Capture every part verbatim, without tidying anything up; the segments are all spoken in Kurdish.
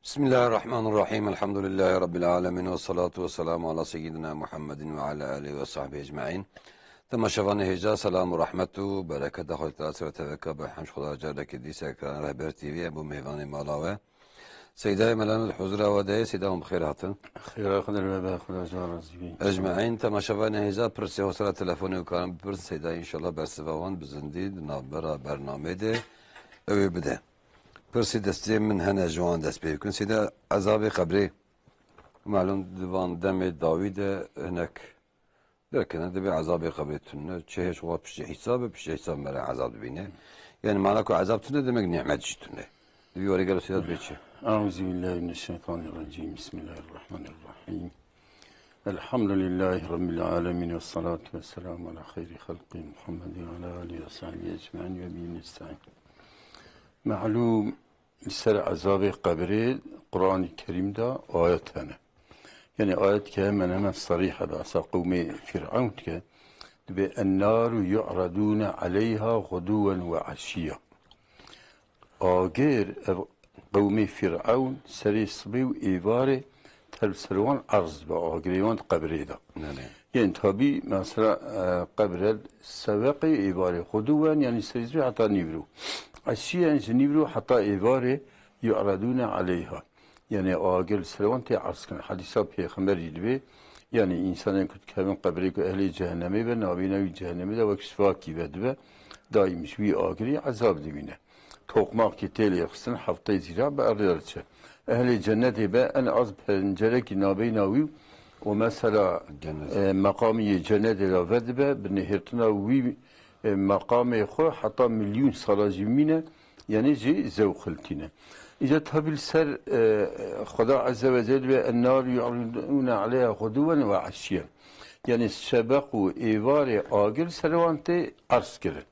Bismillahirrahmanirrahim. Elhamdülillahi Rabbil alemin. Ve salatu ve selamu ala seyyidina Muhammedin ve ala alihi ve sahbihi ecmaîn. Temaşevanê hêja, selam û rahmet û bereketa Xwedê Teala ser ve teveka be hemş Xweda carekê dîsa ekran Rehber T V em bû mêvanê mala we. Seydayê Melanet huzura we de ye, Seyda hûn bi xêr hatin. Xêra Xwedê li we be, Xweda ji we razî be. Ecmaîn, temaşevanê hêja pirsê xwe sera telefonê û karin bipirsin, Seyda înşallah bersiva wan bi zindî di navbera bernamê de ew ê bide. Pirsî destê min hene ji wan dest pê bikin. Seyda, ezabê qebrê, malum di van demê dawî de hinek derkene, dibê ezabê qebrê tune. Çi hêj xwe piştî hîsab e, piştî hîsab me re ezab dibîne. Yani mana ku ezab tune demek nimet jî tune. Di vî warê gelo Seyda dibê çi? Euzubillahimineşşeytanirracim. Bismillahirrahmanirrahim. Elhamdülillahi Rabbil alemin ve salatu ve selamu ala hayri halqi Muhammedin ve ala alihi ve sahbihi ecmaîn ve bihi nestaîn. Malum, li ser ezabê qebrê Qur'anê Kerîm de ayet hene. Yani ayet ke hemen hemen sarîh e, behsa qewmê Fîr'ewn dike. Dibê, "En-naru yu'radûne aleyha xuduwen ve eşiyya." Agir, ev qewmê Fîr'ewn serê sibê û êvarê tev ser wan erz dibe, agirê wan di qebrê de. Belê. Yên tabî, mesela, e, qebre seveqê êvarê xuduwen, yani serê sibê heta nîvro. Eşiyen ji nîvro heta êvarê yu'radûne aleyha. Yani agir li ser wan tê erz kirin. Hedîsa Pêxember jî dibê, yani însanên ku dikevin qebrê ku ehlê cehennemê be, nabêna wî cehennemê de wek şivakî ve dibe, daîm ji wî agirî ezab dibîne. Toqmak ki tê lê xistin heftê zîra bi erdê diçe. Ehlê cennetê be en az pencerekî nabeyna wî û mesela, Cennet. E, meqamî yê cennetê de vedibe, bi nihêrtina wî, e, meqamê xwe heta milyûn sala jî mîne, yani jî zewq hiltîne. Îca tabî li ser, e, Xweda Azze ve Celle ve, "En-nar yu'radûne aleyha xuduwen ve eşiyen." Yani şebeq û êvarê agir ser wan tê erz kirin.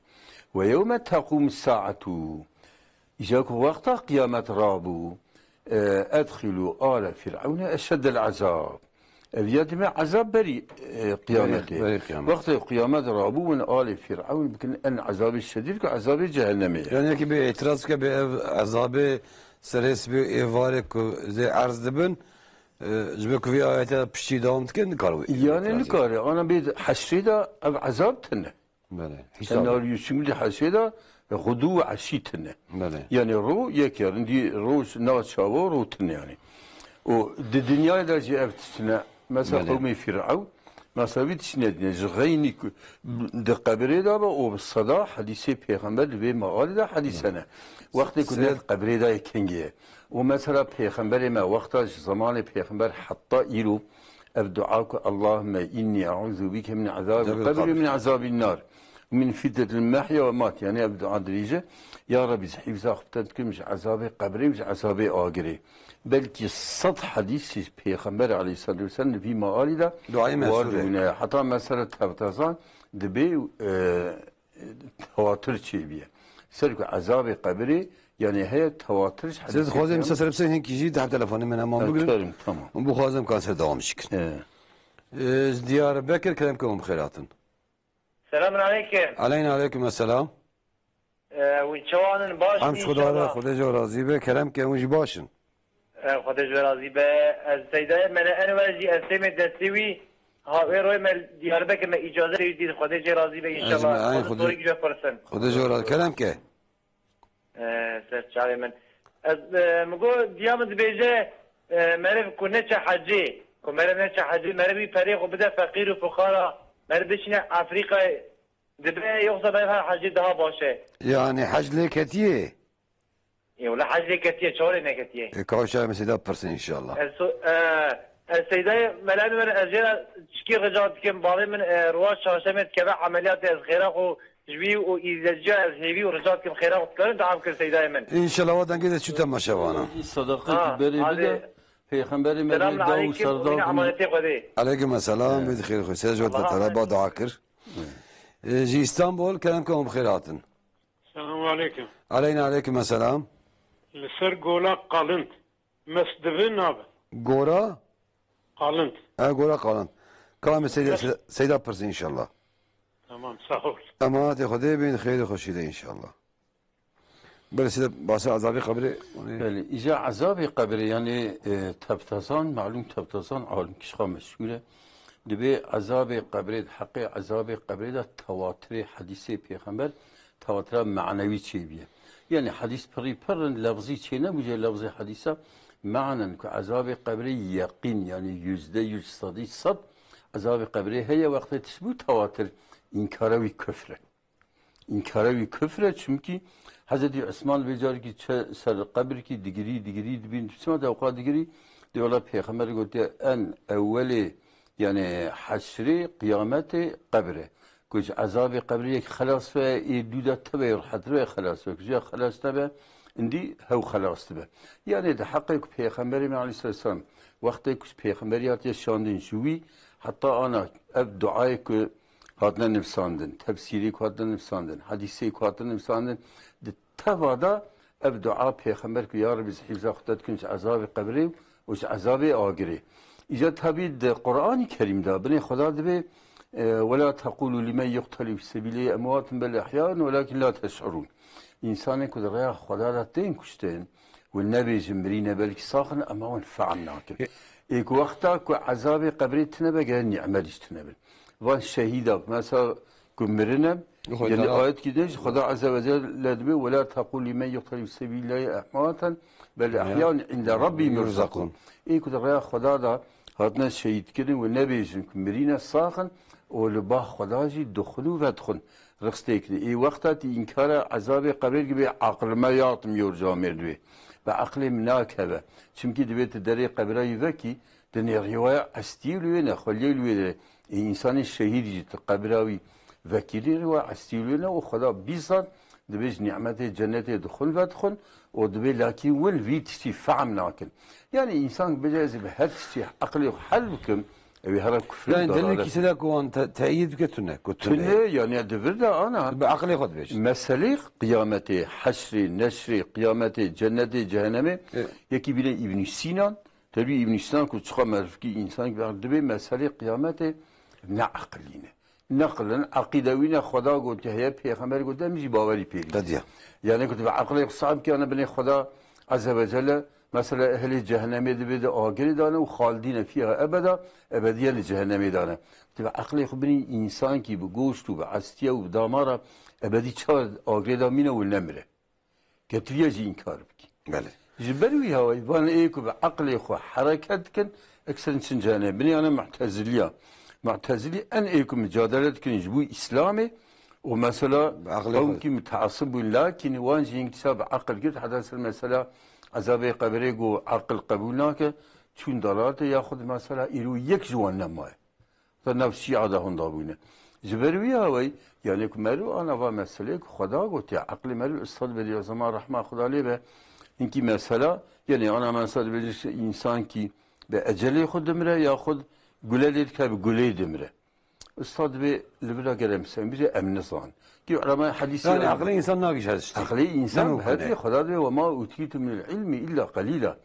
"Ve yewme teqûmus saetu." Îja ku wexta qiyamet rabû, e, "edxilû ale Fîr'ewne eşeddel ezab." Ev ya dime ezab berî, e, qiyametê. Berî, berî qiyamet. Wextê qiyamet rabû, win alê Fîr'ewn bikin en ezabê şedîd ku ezabê cehennemê ye. Yani yekî bê îtiraz bike, bê ev ezabê serê sibê û êvarê ku zê erz dibin, e, ji ber ku vê ayete piştî dewam dike, nikare wî Yani îtiraz nikare. Ana bê heşrê de ev ezab tine. Belê. Hîsab. Senaryo şingilî heşê de xudu û eşî tine. Belê. Yani ro yek e, rindî ro na çawo ro tine yani. O di dinyayê de jî ev tiştine. Mesela Belê. Qewmê Fîr'ewn, mesela vî tiştine dine. Ji xeynî ku di qebirê de be, o bi seda hedîsê Pêxember li vê mealê de hedîsene. Wextê ku Seyed- ne qebirê de yê kengê ye. O mesela Pêxemberê me wexta ji zemanê Pêxember heta îro ev dua ku, "Allahümme inni e'uzu bike min azabil Cebil qabr. Qabr ve min azabin nar. Min fitnetil mehya ve mat." Yani ev dua dirêje. Ya Rabbi, ji hîfza xwe te dikim ji ezabê qebrê û ji ezabê agirê. Belkî sed hedîsî Pêxember aleyhissalatu vesselam li vî mealî de Duayê war mensûr e. Dibûne. Heta mesela tevtezan dibê, e, tewatir çêbûye. Ser ku ezabê qebrê, yani heye tewatir ji Siz hedîsê dixwazin Pêxember- misal ser bisin, hinkî jî diheb telefonê min heman Ha, bigrin. Kerim, tamam. Hûn bixwazin kan ser dewam jî kin. Ee. Ee, ji Diyarbekir kerem ke hûn bi xêr hatin. Selamun aleykum. Aleyna aleykum esselam. Ee, hûn çawan in, baş in Em ji Xweda re, inşallah. Xwedê ji we razî be, kerem ke hûn jî baş in. Ee, Xwedê ji we razî be. Ez Seydayê Mele Enwer jî ez têmê destê wî. Ha, wê royê me Diyarbekir me îcaze wî dît. Xwedê jê razî be inşallah. Ecmaîn, Xwedê Xwedê sorî ji we pirsin. Xwedê ji we razî. Kerem ke. Ee, ser çavê min. Ez, e, min got, diya min dibêje, e, meriv ku neçe hecê, ku meriv neçe hecê, meriv wî perê xwe bide feqîr û fuqara, meriv bişîne Efrîqayê, dibe, yoksa meriv her hecê daha baş e? Yani hec lê ketiye? Ê, wele hec lê ketiye, çawa lê neketiye? E, kawşa mesela pirsin inşallah. Ez so-, e, ez Seydayê Mela Enwer, ez jê re çikî rica dikim, bavê min, e, roj çarşemê dikeve emeliyatê, ez xêra xwe ji wî û îzleciya ez hêvî û rica dikim xêra xwe dikarin dua bikin Seydayê min. Înşallah wa dengê de çû temaşevana. Sadaqetî Ha, berê hadi. Bide, Pêxemberê me Selamun dê daw û aleykum, serdar bûne. Emanetê Xwedê. Aleykum esselam, Evet. Vê xêr xwe. Sê jor Allah te razı. Tereba dua kir. Evet. E, ji Îstanbul, kerem ke hûn bi xêr hatin. Selamun aleykum. Aleyna aleykum esselam. Li ser gola Qalind. Mes dibe nabe. Gora? Qalind. E, gora Qalind. Ka em Seyda, Seyda pirsin inşallah. Tamam, sağ ol. Emanetê Xwedê bin, xêr û xweşî de inşallah. Belê, size bahsa azabê qebrê, yani. Belê, îca ezabê qebrê, yani, e, tevtezan, malûm tevtezan, alimkişxa meşhûr e. Dibê ezabê qebrê, di heqê ezabê qebrê de tewatirê hedîsê pêxember, tewatira manewî çêbûye. Yani hedîs pirî pir in, lefzî çênebûye, lefzê hedîsa manen ku ezabê qebrê yeqîn, yani yüzde yüz, sedî sed ezabê qebrê heye, wextê tişt bû tewatir, înkara wî kufr e. Înkara wî kufr e, çimkî Hezretî Usman vê carkî çe ser qebirkî digirî, digirî, dibîn, çima te ewqa digirî? Dê wela Pêxember gotiye, en ewelê, yani heşrê, qiyametê qebir e. Ku ji ezabê qebrê yek xelas be, ê dû de tebe rehet be, xelas be. Ku ji xelas nebe, indî hew xelas dibe. Yani di heqê ku Pêxemberê me aleyhisselatü vesselam, wextê ku Pêxemberî hatiye şandin ji wî, heta ana ev duayê ku hatine nivsandin, tefsîrê ku hatine nivsandin, hedîsê ku hatine nivsandin, di teva de ev dua Pêxember ku, "Ya Rebî, ez hîza xwe te dikim ji ezabê qebrê û ji ezabê agirê." Îca tabî di Quranî Kerîm de binê Xweda dibê, e, "Wela teqûlû limen yuqtelû fî sebîlî emwatun bel ehyaun welakin la teş'urûn." Însanên ku di rêya Xweda de tên kuştin, hûn nebêjin mirîne, belkî sax in, ema hûn fehm nakin. Ê ku wexta ku ezabê qebrê tine be, gere nîmet jî tine bin. Van şehîda, mesela, ku mirine, Xweda yani ayet ki de, Xweda Azze ve Celle dibê, "Wela teqûlî men yuqtelî fî sebîlillahî emwaten, bel ehyaun inde rabbî yurzakûn." Ê ku di rêya Xweda da hatine şehîdkirin û nebêjin ku mirîne, sax in û li ba Xweda jî dixwin û vedixwin. Rixstêk de. Ê wexta tu înkara ezabê qebrê dikî, bê aqil me ya tim yor camêr dibê. Bi aqilê min nakeve. Çimkî dibê tu derê qebra wî vekî, dinê rêwaya estî li wê ne, xweliyê li wê de. Ê însanê şehîd jî tu qebra wî vekî, rêwaya estî li wê ne û Xweda bîsan dibê ji nîmetê cennetê dixwin vedixwin û dibê lakîn win vî tiştî fehm nakin. Yani însan bêje ez ê bi her tiştî aqilê xwe hel bikim, Ew ê hera kufrê û Yani delîl dalalê. Kî sede ku wan te-, teyîd bike tune, ku tune. Tune, yani ya di vir de ana. Bi aqilê xwe dibêjin. Meselê qiyametê, heşrê, neşrê, qiyametê, cennetê, cehenemê, E. Yekî bîne Îbnî Sînan, tebî Îbnî Sînan ku çiqa merivkî însan ki dibê meselê qiyametê ne aqilî ne. Neqilin, eqîde wî ne, Xweda gotiye heye, Pêxember gotiye, em jî bawerî pê dike. Qediya. Yani ku tu bi eqilê xwe sahib kiyane binê Xweda Azze ve Celle, Mesela ehlê cehennemê dibê di agirê de ne û xalidîne fîha ebeda, ebediyen li cehennemê de ne. Tu bi eqlê xwe binî însankî bi goşt û bi estiya û bi damara ebedî çawa agirê de mîne û nemire. Ketiviye jî înkar bikî. Belê. Ji ber wî hawayî van ê ku bi eqlê xwe hereket dikin, ekserin çin cehennemê. Binê ane Mu'teziliya. Mu'tezilî en ê ku micadele dikin ji bo Îslamê û mesela Bi eqlê xwe. Qewmkî mutaasib bûn, lakîn wan jî hingî dîsa bi eqil girt, heta ser mesela Ezabê qebirê ku aqil qebûl nake, çûn dalaletê, yaxud mesela îro yek ji wan nemaye. Te nav Şîa de hûn dabûne. Ji ber wî hawayî, yani ku meriv ana va meseleyê ku Xweda gotiye, eqlê meriv Ustad Bedî Zeman rehma Xweda lê be, hinkî mesela, yani ana mesela dibêje însankî bi ecelê xwe dimire, yaxud gule lê dike bi gulê dimire. Usta dibê li vira gere misemî bije em nizan. Ki ulemaya hedîsê Yani eqlê însan nagihîje tiştî. Eqlê însan bi Nemimkun e. Herdê Xweda dibê, "Ve ma utîtum minel ilmi illa qalîla."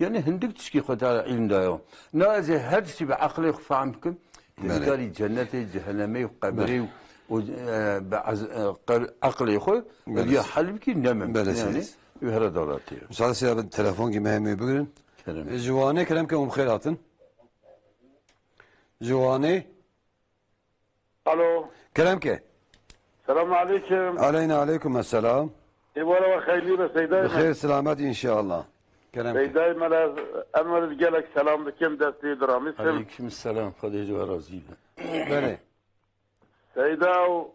Yani hindik tişkî Xweda îlm daye. Na ez ê her tiştî bi eqlê xwe fehm bikim. Belê. Dikarî cennetê, cehennemê û qebirê Belê. û, û, e, bi ez-, e, qe-, eqlê xwe Belê. Diya hel bikî nemimkun. Belê, Yani, seyis. Wî hera dalatê. Müsaade size bir telefon gibi hem bugün. Kerem. E, Ciwane kerem ke um xêr hatin. Ciwane. Alo. Kerem ke. Selamun aleyküm. Aleyna aleyküm esselam. Êwara we xeyrlî be Seydayê me. Bi xêr selamet inşallah. Kerem ke. Seydayê me, ez Enwer gelek selam dikim, destê diramis im. Aleyküm selam. Xwedê ji we razî be. Belê. Seyda û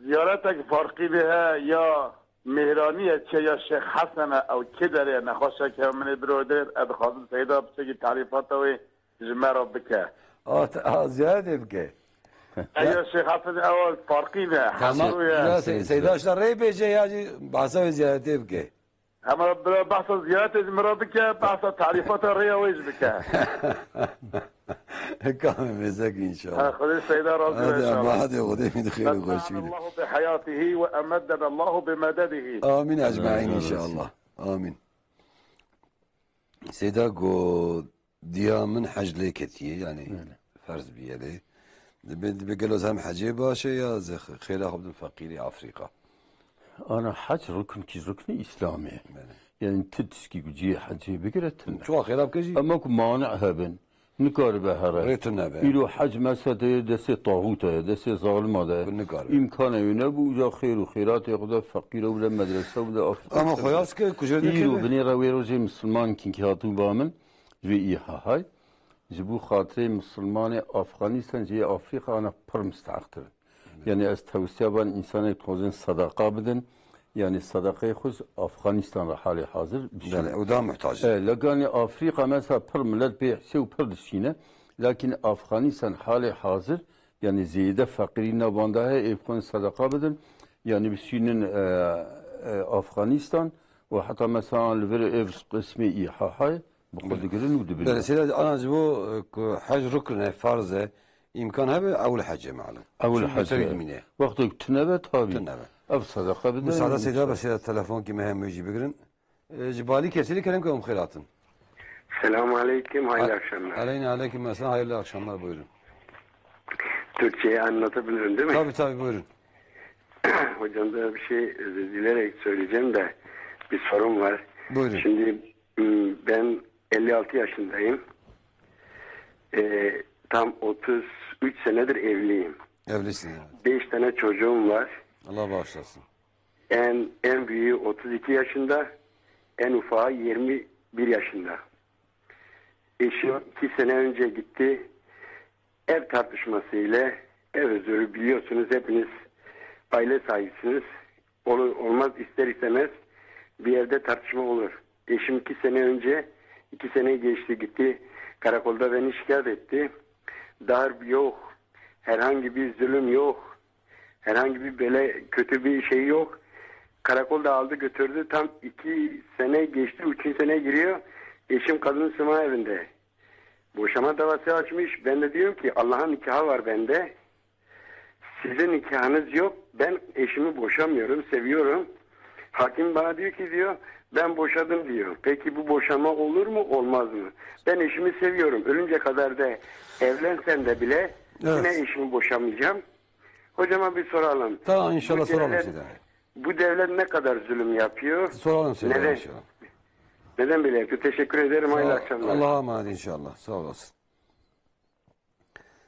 Ziyaretek farqî vê heye ya Mêhranî ye çi ya Şêx Hesen e, ew kê derê ye? Nexweşek heye min ê biro dê, ez dixwazim Seyda piçekî tarîfata wê ji me re bike. A, t-, a, ziyaretê bike. E, ya Şêx Hesen ew farqî ne, Tamam. Hemû ye. Ya Se-, Seyda işte rê bêje ya jî behsa wê ziyaretê bike. Hema bila behsa ziyaretê ji min re bike, behsa tarîfata rêya wê jî bike. Kamê mêzek inşallah. Ha, Xwedê Seyda razî be Hadi inşallah. Ama hadi Xwedê min xêr û xweşî. Meta'anallahu bi hayatihi ve emeddenallahu bi mededihi. Amin ecmaîn inşallah. Amin. Seyda got, Diya min hec lê ketiye, yani Öyle. Ferz biye lê. Dibe, dibe gelo zem hecê baş e ya ze xêra xwe bidin feqîrê Afrîka. Ana hec ruknkî ruknê Îslamê. Belê. Yani ti tişkî ku cihê hecê bigire tune. Çuwa xêra bike jî. Ama ku mani'e hebin, nikaribe here. Rê tune be. Îro hec mesela tê destê taxûta ye, destê zalima de ye. Ku nikaribe. Îmkana wê nebû, uca xêr û xêratê xwe de feqîra bide, medrese bide, Afrika Ama bide. Xwe yaz ke ku jê Îro dikin. Binê re wê rojê misilman kinkî hatû ba min, ji vê îhahay. Ji bo xatirê misilmanê Afxanîstan, cihê Afrîka ana pir mistehqtir. Yani ez tewsiya ban însanê dixwazin sedaqa bidin. Yani sedaqeyê xwe ji Afxanîstan re halê hazir bişîne. Belê, û daha muhtac. E, leganê Afrîka mesela pir milet pê hişê û pir dişîne. Lakin Afxanîstan halê hazir yani zêde feqîrî navanda heye, ê bixwin sedaqa bidin. Yani bişînin, e, e, Afxanîstan û heta mesela li vir ev qismê îhahay. Bi xwe digirin û dibin. Belê, seyda ana ji bo, e, ku hec rukn e, farz e, îmkan hebe, ewil hec e malum. Ewil Çi hec e. Dimîne. Wextek tune be, tabî. Tune be. Ev sedeqa bide. Müsaade seyda, be seyda telefonkî me hem jî bigirin. E, ji balî kesî kerem ke em xêr hatin. Selamun aleyküm, hayırlı akşamlar. Aleyna aleyküm esselam, hayırlı akşamlar, buyurun. Türkçeyi anlatabilirim değil mi? Tabii, tabii, buyurun. Hocam da bir şey özür dileyerek söyleyeceğim de bir sorum var. Buyurun. Şimdi m, ben elli altı yaşındayım. Ee, tam otuz üç senedir evliyim. Evlisin yani. Beş tane çocuğum var. Allah bağışlasın. En en büyüğü otuz iki yaşında, en ufağı yirmi bir yaşında. Eşim iki sene önce gitti. Ev tartışması ile, ev özürü, biliyorsunuz hepiniz aile sahibisiniz. Olur olmaz, ister istemez bir evde tartışma olur. Eşim iki sene önce, iki sene geçti gitti, karakolda beni şikayet etti. Darp yok, herhangi bir zulüm yok, herhangi bir böyle kötü bir şey yok. Karakolda aldı götürdü, tam iki sene geçti, üçüncü sene giriyor. Eşim kadın sığınma evinde. Boşama davası açmış. Ben de diyorum ki Allah'ın nikahı var bende. Sizin nikahınız yok. Ben eşimi boşamıyorum, seviyorum. Hakim bana diyor ki diyor, ben boşadım diyor. Peki bu boşanma olur mu, olmaz mı? Ben eşimi seviyorum. Ölünce kadar da evlensem de bile Evet. yine eşimi boşamayacağım. Hocama bir soralım. Tamam, inşallah Bu soralım devlet, size. Bu devlet ne kadar zulüm yapıyor? Soralım size Neden? inşallah. Neden böyle yapıyor? Teşekkür ederim. Hayırlı Sağ- akşamlar. Allah'a emanet inşallah. Sağ olasın.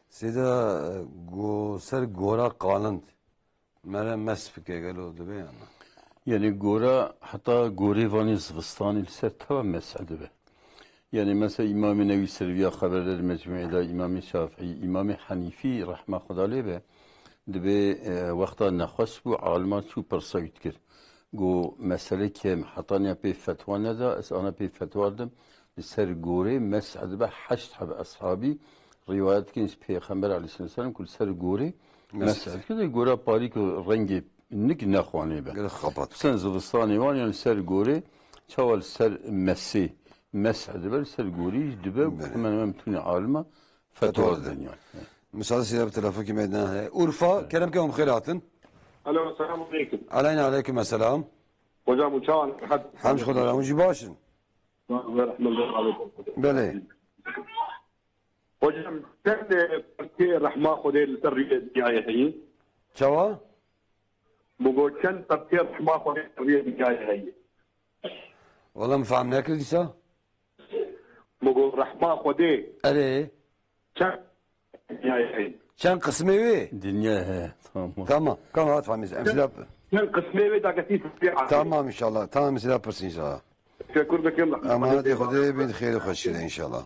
Seyda, e, go, ser gora qalind. Mere mes bike gelo dibe ya na? Yani gora, heta gorê vanê zivistanê li ser teva mes'e dibe. Yani mesela Îmamê Newî ser viya xeber der mecmuê de, Îmamê Şafîî, Îmamê Henîfî rehma Xweda lê be, dibê, e, wexta nexweş bû, alima çû pirsa wî dikir. Go mesele kem, heta niya pê fetwa neda, ez ana pê fetwa didim. Li ser gorê mes'e dibe, heşt heb eshabî rîwayet dikin ji Pêxember aleyhisselam ku li ser gorê Mes'e. mes'e dike, de gora parî ku rengê nik nexwanê be. Gere xapat. Sen zivistanê wan yan li ser gorê, çawa li ser mesê, mes'e dibe, li ser gorî dibe, Belê. hemen hemen tûnê alima Fetwa fetwa didin. didin yani. Müsaade size bir telefon ki meydana he. Urfa, kerem ke hom xêr hatin. Alo, selamun aleyküm. Aleyna aleyküm esselam. Hocam uçağın Hemş Xweda, hûn jî baş in. Ve rahmetullah aleyküm. Belê. Hocam, sen de partiyê rehma Xwedê li ser rûyê dinyayê heyî? Çawa? Bigo çend partiyê rehma Xwedê li ser rûyê dinyayê heyî? Wala min fehm nekir dîsa. Bigo rehma Xwedê Erê. çend dinyayê heyî? Çend qismê wê? Dinya he, tamam. Tamam, tamam, hat fahmîz. Em sila Çend qismê wê daketî Tamam inşallah. Tamam, em sila pirs inşallah. Teşekkür dikim. Emanetê Xwedê bin, xêr û xweşî de inşallah.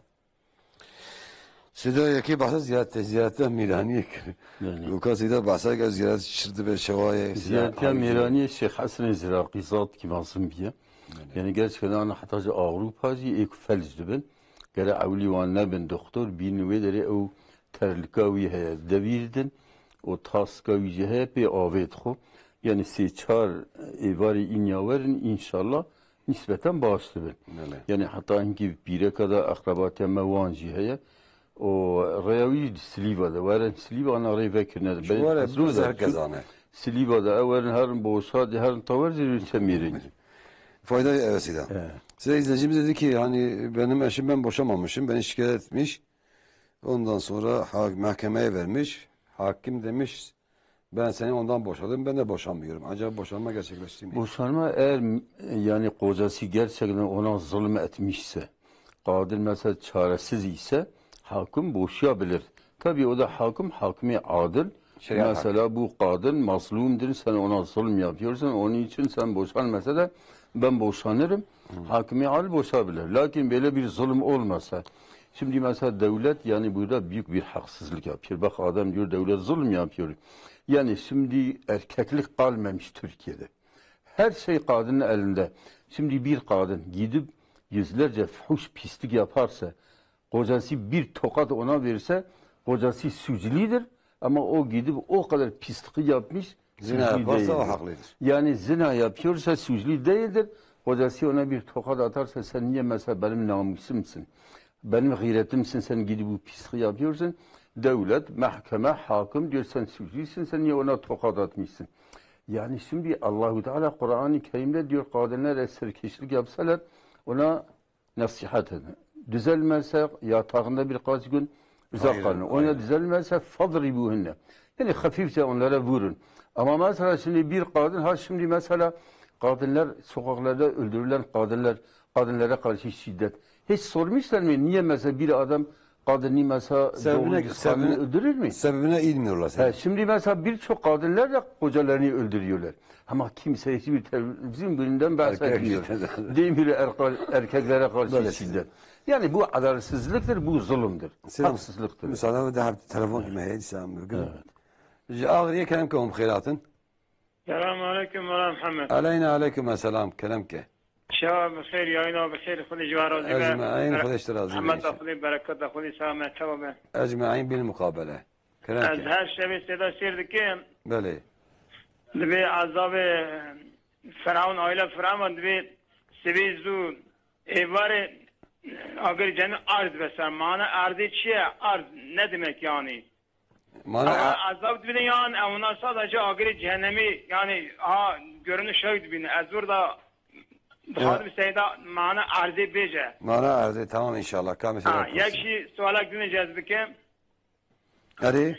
Sida yekê behsa ziyarete, ziyarete Mîraniyê kir. Yani. Goka sida behsa ke ziyaret çir dibe şewaye. Ziyaretiya Mîraniyê Şêx Hesenê Ziraqî zat ki mazin biye. Yani. Yani gerçekten ana heta ji Avrupa jî êk felc dibin. Gere ewlî wan nebin doktor, bîn wê derê ew terlika wî heye, devîr din. O taska wî jî heye pê avê dixwe. Yani sê çar êvarê înya werin, înşallah. Nisbeten baş dibin. Belê. Yani heta hinkî pîreka de eqrebatiya me wan jî heye. O rêya wî di Silîva de. Werin Silîva ana rê vekirine. Ji Belê were Hezrû de ser çû. kezane. Silîva de ew werin herin Boşadê, herin Tawer jî çe Mêrengî. Fayda ev sida. He. Size izleyicimiz dedi ki hani benim eşim ben boşamamışım, beni şikayet etmiş. Ondan sonra ha- mahkemeye vermiş. Hakim demiş Ben seni ondan boşadım, ben de boşanmıyorum. Acaba boşanma gerçekleşti mi? Boşanma eğer, yani, kocası gerçekten ona zulüm etmişse, kadın mesela çaresiz ise, hakim boşayabilir. Tabii o da hakim, hakimi adil. Şeriat Mesela bu kadın mazlumdur, sen ona zulüm yapıyorsun, onun için sen boşan mesela, ben boşanırım. Hakimi adil boşayabilir. Lakin böyle bir zulüm olmasa, şimdi mesela devlet, yani, burada büyük bir haksızlık yapıyor. Bak, adam diyor devlet zulüm yapıyor. Yani şimdi erkeklik kalmamış Türkiye'de. Her şey kadının elinde. Şimdi bir kadın gidip yüzlerce fuhuş, pislik yaparsa, kocası bir tokat ona verse, kocası suçludur. Ama o gidip o kadar pisliği yapmış, Zina suçlu yaparsa o değildir. Haklıdır. Yani zina yapıyorsa suçlu değildir. Kocası ona bir tokat atarsa, sen niye mesela benim namusumsun, benim gıyretimsin, sen gidip bu pisliği yapıyorsun? Devlet, mahkeme, hakim diyor sen suçlusun, sen niye ona tokat atmışsın? Yani şimdi Allahu Teala Kur'an-ı Kerim'de diyor, kadınlar eğer serkeşlik yapsalar, ona nasihat edin. Düzelmezse yatağında birkaç gün uzak Aynen, kalın. Ona aynen. Düzelmezse fadribuhunne. Yani hafifçe onlara vurun. Ama mesela şimdi bir kadın, ha şimdi mesela kadınlar sokaklarda öldürülen kadınlar, kadınlara karşı şiddet. Hiç sormuşlar mı? Niye mesela bir adam kadını mesela Sebebine, doğru düz kadını sebebine, öldürür mü? Sebebine inmiyorlar. He, şimdi mesela birçok kadınlar da kocalarını öldürüyorlar. Ama kimse, hiçbir televizyon birinden bahsetmiyor. Erkek Demiyor erkek-, erkeklere karşı Böyle şiddet. Yani bu adaletsizliktir, bu zulümdür. Selam. Haksızlıktır. Müsaade ve daha telefon kime heydi selam. Evet. Ji Ağrı'ya kerem ke hum xêratin. Selam aleyküm ve Muhammed. Aleyna aleyküm selam, kerem ke. Şeva bi xêr, yayına bi xêr, Xwedê ji we razî be. Ecmaîn, Xwedê ji te razî be, Rahmeta inşallah. Xwedê, bereketa Xwedê, salameta we be. Ecmaîn bil mukabele. Kerem ke. Ez her şevê sêda sêr dikim. Belê. Divê ezabê Firavun, aile Firavun divê sibê zû êvarê agir cemi ard be ser. Mana ardê çi ye? Ard ne demek yani? Mana Ama a- ezab dibîne yan, ew na sadece agirê cehennemî, yani, ha, görünüş şewî dibîne. Ez burada dixwazim Ya. Seyda mana erdê bêje. Mana erdê, tamam inşallah. Kamê Seyda Ha, yek Kursi. Jî sualek din jî ez bikim. Erê?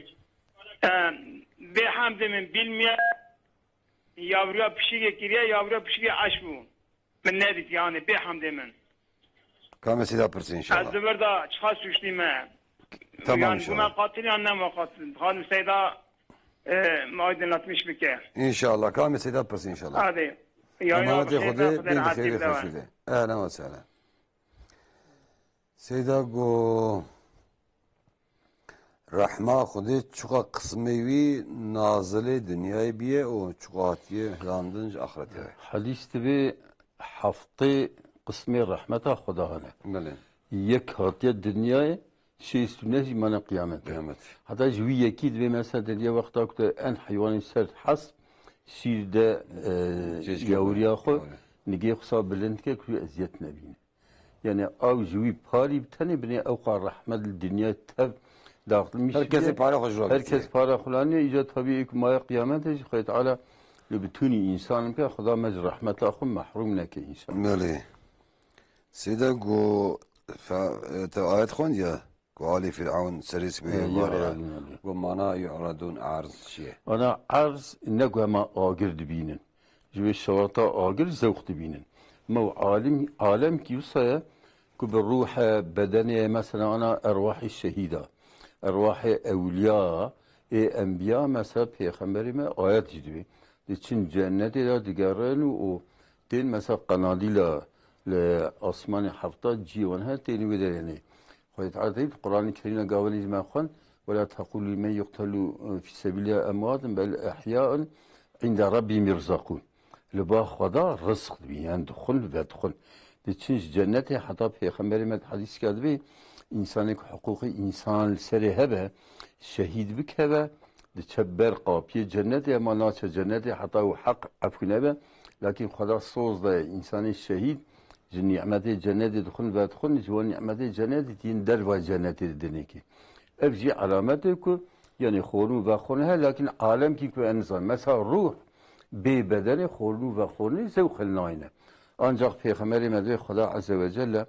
Em, bê hemdê min bilmiye, yavruya pişikê kiriye, yavruya pişikê eş bû. Min nedît yani, bê hemdê min. Kamê Seyda Pirsi inşallah. Ez di vir de çiqa suçlî me? Tamam Yani, inşallah. Bûme qatil yan nema qatil? Xanim Seyda, e, me aydınlatmış bike. İnşallah. Kamê Seyda Pirsi inşallah. Hadi. Yayına Emanetê bixêr Xwedê, be, Xwedê bin rahat xêrê be. Xwedê. Ehlen ve sehlen. Seyda go, Rehma Xwedê çiqa qismê wî nazilê dinyayê bîye û çiqa hatiye hilandin ji axretê re. Hadîs dibê heftê qismê rehmeta Xweda hene. Belê. Yek hatiye dinyayê, şêst û neh jî mane qiyamet. Qiyamet. Heta ji wî yekî dibê mesela dinya wexta ku te en heywanên sert hez, şîr de, e, Çêçke yawriya xwe, yawriya. Nigê xwe sa bilind ke ku eziyet nebîne. Yani ew ji wî parî bi tenê binê ew qar rehmet li dinya tev dağıtılmış Her kesê bile. Para xwe ji wan Her kes kiriye. Para xwe laniye. Îca tabii ilk maya qiyamete jî Xwedê Teala li bütûnî însan bike, Xweda me ji rehmeta xwe mehrûm neke înşallah. Belê. Seyda go, fe-, e, te ayet xwendiye? Ku alî Fîrewn serê sibê He, êvarê ye. Yu'radun alî. Ku mana yu'radun, erz çi ye? Ana erz ne ku hema agir dibînin. Ji vê şewata agir zewq dibînin. Me û alim, alem kî wisa ye ku bi ruhe, bedenê, mesela ana erwahê şehîda, erwahê ewliya, ê enbiya, mesela pêxemberê me ayet jî dibê. Diçin cennetê de digerin û, û tên mesela qenadîla li asmanê hefta ciyê wan her tên wê de yenê. Xwedê Teala dibît, Qur'anê Kerîm de gavenî ji me xwend, "Ve la tequlu limen yuqtelu fi sebilillah emwatun bel ehyaun inde rabbihim yurzakun." Li ba Xweda rizq dibîn, yani dixwin, vedixwin. Diçin ji cennetê, heta Pêxemberê me di hedîsika dibê, însanê ku hiqûqê însan li serê hebe, şehîd bikeve, diçe ber qapiyê cennetê, ema naçe cennetê heta û heq efû nebe. Lakin Xweda soz daye, însanê şehîd ji nîmetê cennetê dixwin, vedixwin, ji wan nîmetê cennetê tînin derva cennetê di dinê kê. Ev jî elamet e ku, yani, xwarin û vexwarin heye, lakin alem kî ku em nizanin. Mesela ruh bê bedenê, xwarin û vexwarinê zewq nayne. Ancak Pêxemberê me dibê Xweda Azze ve Celle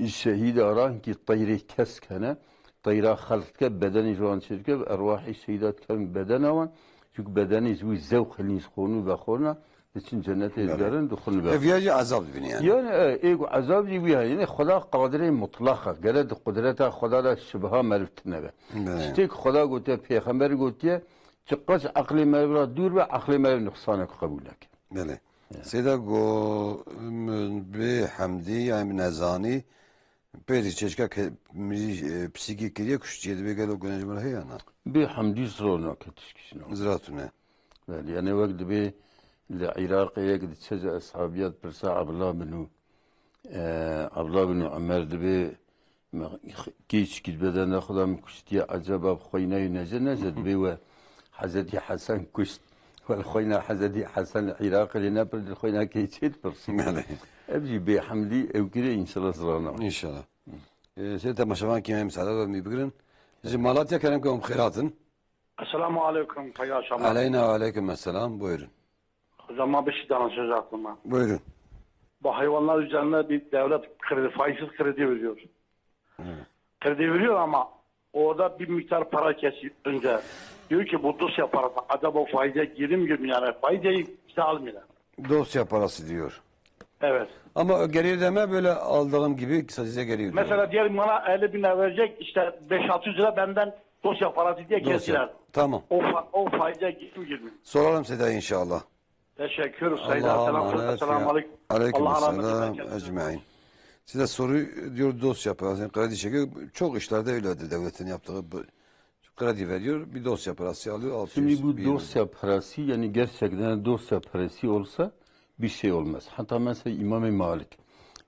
şehîda re hinkî teyrê kesk hene, teyra xelq dike, bedenê ji wan çêdike, erwahê şehîda dikevin bedena wan. Çunku bedenê ji wî zewq hilîn ji xornû vexorna, diçin cennetê Belê. digerin, dixwin Ev vexorna. ya jî ezab dibîne yani. Yani, e, ê ku ezab jî wî heye. Yani, Xweda qadirê mutlaq e. Gere di qudreta Xweda de şibha meriv tine be. Belê. Tiştê ku Xweda gotiye, pêxember gotiye, çiqas eqlê meriv re dûr be, eqlê meriv nuqsanek qebûl neke. Belê. Ya. Seyda go, min bê hemdî, yani min nezanî, pêrî çêçka ke-, mirî, e, pisîkî kiriye, kuştiye, dibê gelo gune ji min heye na? Bê hemdî zor nake tişkî şino. Zira tune. Belê, yani wek dibê li Iraqê yek diçe ji eshabiyat pirsa Abdullah bin, e, Abdullah bin Ömer dibê me, kêçkî bedenda xwe da min kuştiye, eceba bi xweynayê nece nece dibê we Hezretî Hesen kuşt. We li xweyna Hezretî Hesen li Iraqê lê nepir, li xweyna kê çê dipirsî. Belê. Ev jî bê hemdî ew kire, înşallah zirana. İnşallah. E, sê temaşevan kî em sala ve mi bigirin. Ji Malatya kerem ke hûn bi xêr hatin. Esselamu aleyküm, hayırlı akşamlar. Aleyna ve aleyküm esselam. Buyurun. Hocam, ma bir şey danışacaktım ben. Buyurun. Bu hayvanlar üzerine bir devlet kredi, faizsiz kredi veriyor. Evet. Kredi veriyor ama orada bir miktar para kesiyor önce. Diyor ki bu dosya parası. Acaba o faize girir mi, girmiyor? Yani faize bize almıyorlar. Dosya parası diyor. Evet. Ama geri ödeme böyle aldığım gibi size geri ödüyorum. Mesela diyelim bana elli bin lira verecek, işte beş altı yüz lira benden dosya parası diye Dosya. kestiler. Tamam. O, fa- o faize girir mi, girmiyor? Soralım Seda inşallah. Teşekkür. Seyda, Allah'a selam. emanet. Selamun aleyküm. Aleyküm Allah'a rahmet selam eylesin. ecmaîn. Size soru diyor dosya parası. Yani kredi çekiyor. Çok işlerde öyledir devletin yaptığı. Bu, kredi veriyor, bir dosya parası alıyor. Şimdi altı yüz, bu bin lira. dosya parası, yani gerçekten dosya parası olsa bir şey olmaz. Hatta mesela İmam-ı Malik,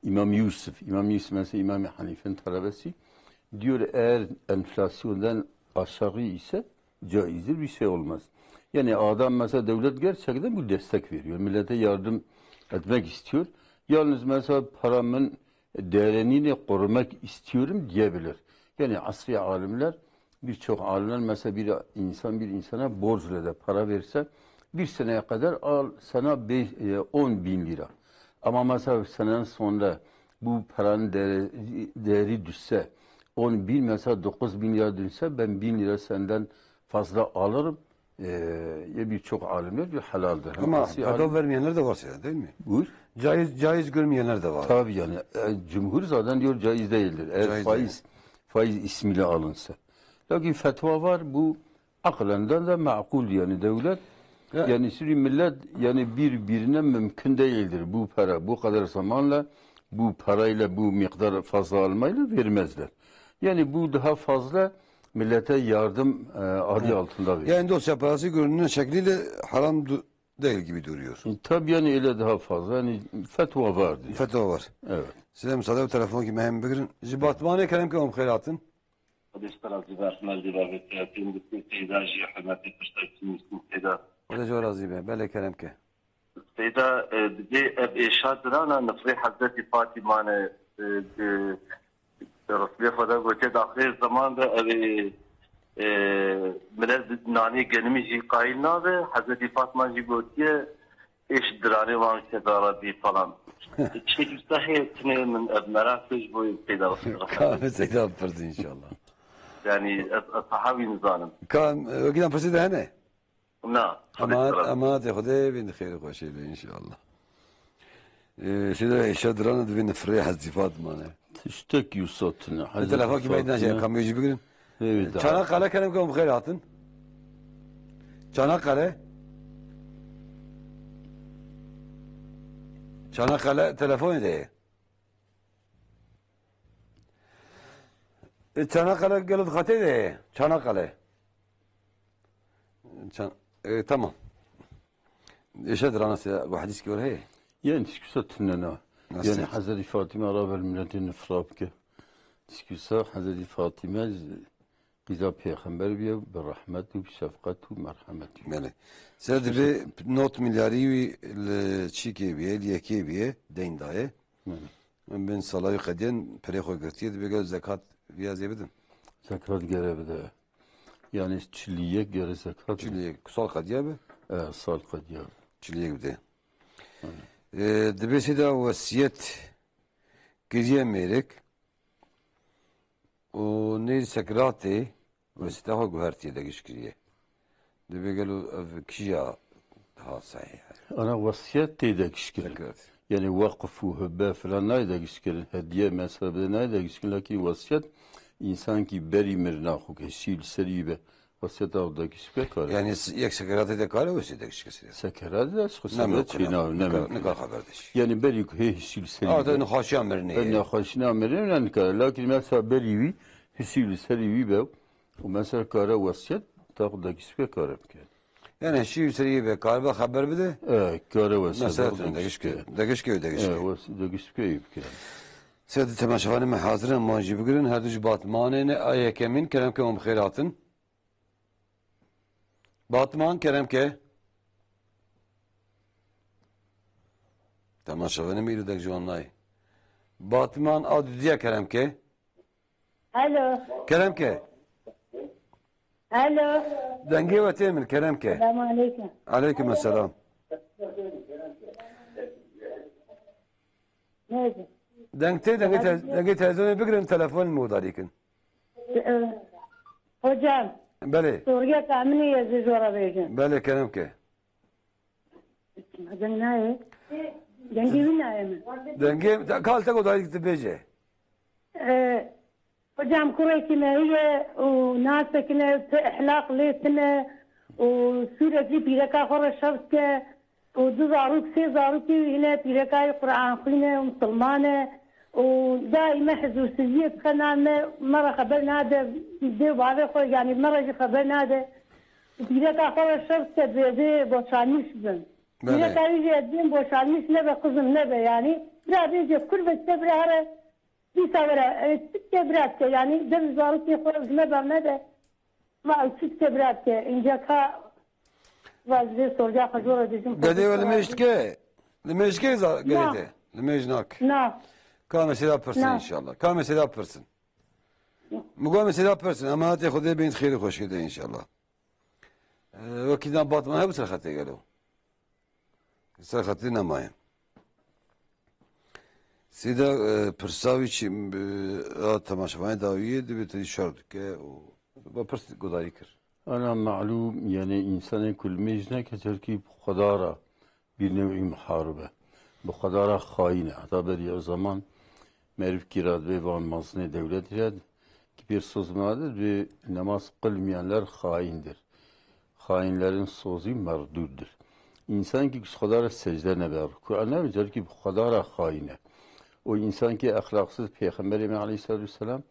İmam Yusuf, İmam Yusuf mesela İmam Hanife'nin talebesi diyor, eğer enflasyondan aşağı ise caizdir, bir şey olmaz. Yani adam mesela devlet gerçekten bu destek veriyor. Millete yardım etmek istiyor. Yalnız mesela paramın değerini korumak istiyorum diyebilir. Yani asri alimler, birçok alimler mesela bir insan bir insana borcla da para verse bir seneye kadar al sana beş, e, on bin lira. Ama mesela senenin sonunda bu paranın değeri, değeri düşse on bin, mesela dokuz bin lira düşse ben bin lira senden fazla alırım. Ee, ya birçok alimler diyor helaldir. Hem Ama asli fetva alim- vermeyenler de var Seyda, değil mi? Buyur. Caiz, caiz görmeyenler de var. Tabii yani, e, cumhur zaten diyor caiz değildir. Eğer Caiz faiz, değil. faiz ismiyle alınsa. Lakin fetva var, bu aklından da makul yani devlet. Ya. Yani şimdi millet yani birbirine mümkün değildir bu para. Bu kadar zamanla bu parayla bu miktar fazla almayla vermezler. Yani bu daha fazla millete yardım, e, adı Evet. altında veriyor. Yani dosya parası görünen şekliyle haram du- değil gibi duruyor. E, tabii yani öyle daha fazla. Yani fetva vardı. Fetva var. Evet. Size müsaade, bu telefon ki mehem bigirin. Ji Batmanê kerem ke hûn bi xêr hatin. Xwedê ji te razî be, Ehmed Zî Babet, Seyda jî hurmetê pirsek Seyda. Xwedê ji we razî be. Belê kerem ke. Seyda, e, dibê ev êşa dirana nifrê Hezretî Fatîma ne, e, di, di Resulê Xweda gotiye, di axirê zeman de ev ê, e, milet nanê genimî jî qayîl nabe. Hezretî Fatîma jî gotiye, êş diranê wan keda Rebbî falan. Tiştekî wisa heye, tinê min ev meraq kir ji bo Seyda. Ka Seyda bipirs inşallah. Yani ez, ez saha wî nizanim. Ka, e, wekî dan pirsî de hene? Na, Emanet, emanet Xwedê bin xêr û xweşê be inşallah. Ee, şeyde eşya dirana divê nifrê Hezî Fatma ne. Tiştek Yusuf ne. Telefon ki meydana şey, kamyoncu bugün. Evet. Çanakkale kerem ke hûn bi xêr hatin. Çanakkale. Çanakkale telefon de. E, Çanakkale gelo di xetê de ye. Çanakkale. Çan-, e, tamam. Eşe dirana se, bu hadis ki var heye. Yani tişkisa tünne na. Nasıl? Yani Hazreti Fatıma raver milletin nifra bike. Tişkisa Hazreti Fatıma qiza peyxember biye, bi rahmet û bi şefqet û merhemet. Bele. Se dibe not milyarî wî li çîkê biye, li yekê biye, deyn daye. Hı. Em bên sala wî qediyen, perê xwe girtiye, dibe gel zekat viya zê bidin. Zekat gere bide. Yani çil û yek gere zekat. Çil û yek, sal qediya be? E, sal qediya be. Çil û yek bide. Hı. E, dibe sê de wesiyet kiriye mêrek. û nêz sekiratê wesîyeta xwe guhertiye, degiş kiriye. Divê gelo ev kîja diha sehîh e? Ana wesiyet tê degiş kirin. Sekirat. Yani weqf û hibbe filan nayê degiş kirin. Hediye mesela bide nayê degiş kirin. Lakin wesiyet, însankî berî mirina xwe ke hişî li serî be, wesiyeta xwe degiş bike kare. Yani s-, yek sekeratê de kare wesiyet degiş kire? Sekeratê de xwe sekerat çê nabe, ne mümkün. Nika xeber de jî. Yani berî ku hê hişî li serî be. Nexweşiya mirinê. Nexweşiya mirinê ne nikare. Lakin mesela berî wî, hişî li serî wî be, û mesela kare wesiyet, ta xwe degiş bike kare bike. Yani hişî li serî be, karibe xeber bide. E, kare wesiyet. Mesela degiş bike. Degiş bike, degiş bike. E, wes-, degiş bike, bike. Seyda, temaşevanê me hazir in, man jî bigirin. Her du ji Batmanê ne, a yekemîn, kerem ke hûn bi xêr hatin. Batman, kerem ke. Temaşevanê me îro dek ji wan nayê. Batman a dudiya, kerem ke. Alo. Kerem ke. Alo. Dengê we tê min, kerem ke. Selamun aleyküm. Aleyküm selam. Neyse. Deng tê, dengê te-, dengê televizyonê bigirin, telefon modarî kin. Ee, hocam. Belê. Soriyeka min ê ez ê ji we re bêjim. Belê, kerem ke. Deng nayê. Dengê wî nayê min. Dengê, ka li te godarî dibêje. Ee, Hocam, kurekî me heye û nasekine, ti ehlaq lê tine û sûrekî pîreka xwe re şev dike û du zarok, sê zarokî wî hine, pîreka wî Quran xwîne û misilman e û daîme hizûrsiziyê dike nav me, me re xeber nade, dê û bavê xwe, yanî me re jî xeber nade. Û pîreka xwe re şev dike, dibê boşanmîş bin. Belê. Pîreka wî jî ez dibêm boşanmîş nebe, qizim nebe, yanî bira bêje kur be, dike bira here. Dîsa were, e, çi dike bira dike, yanî dev zarokê xwe ji me bernede. Ma ew çi dike bira dike, înca ka va ji vê sorca xwe jor re dijim. Gedê we limêj dike? Limêj dike za-, gedê te? Limêj nak. Na. Ka me sêda pirsin înşallah. Ka me sêda pirsin. Min got me sêda pirsin, emanetê Xwedê bên xêr û xweşiyê de înşallah. E, wekî na Batman hebû ser xetê gelo? Ser xetê nemaye. Sêda, e, pirsa wî çi, e, a temaşevanê dawiyê dibê te şer dike û ba pirs gudarî kir. Ana malûm, yani, însanê ku limêj neke, terkî bi Xweda re bîr newî muharib e. Bi Xweda re xayîn e. Heta berî ew zaman merivkî re dibê van mezinê dewlet re, ki pêr soz min de dibê namaz qilmeyenler haindir. Hainlerin sözü merduddur. Însankî ku ji Xweda re secde nebe, rukû nebe, carkî bi Xweda re xaîn e. Û însankî exlaqsiz, Pêxemberê me aleyhissalatu vesselam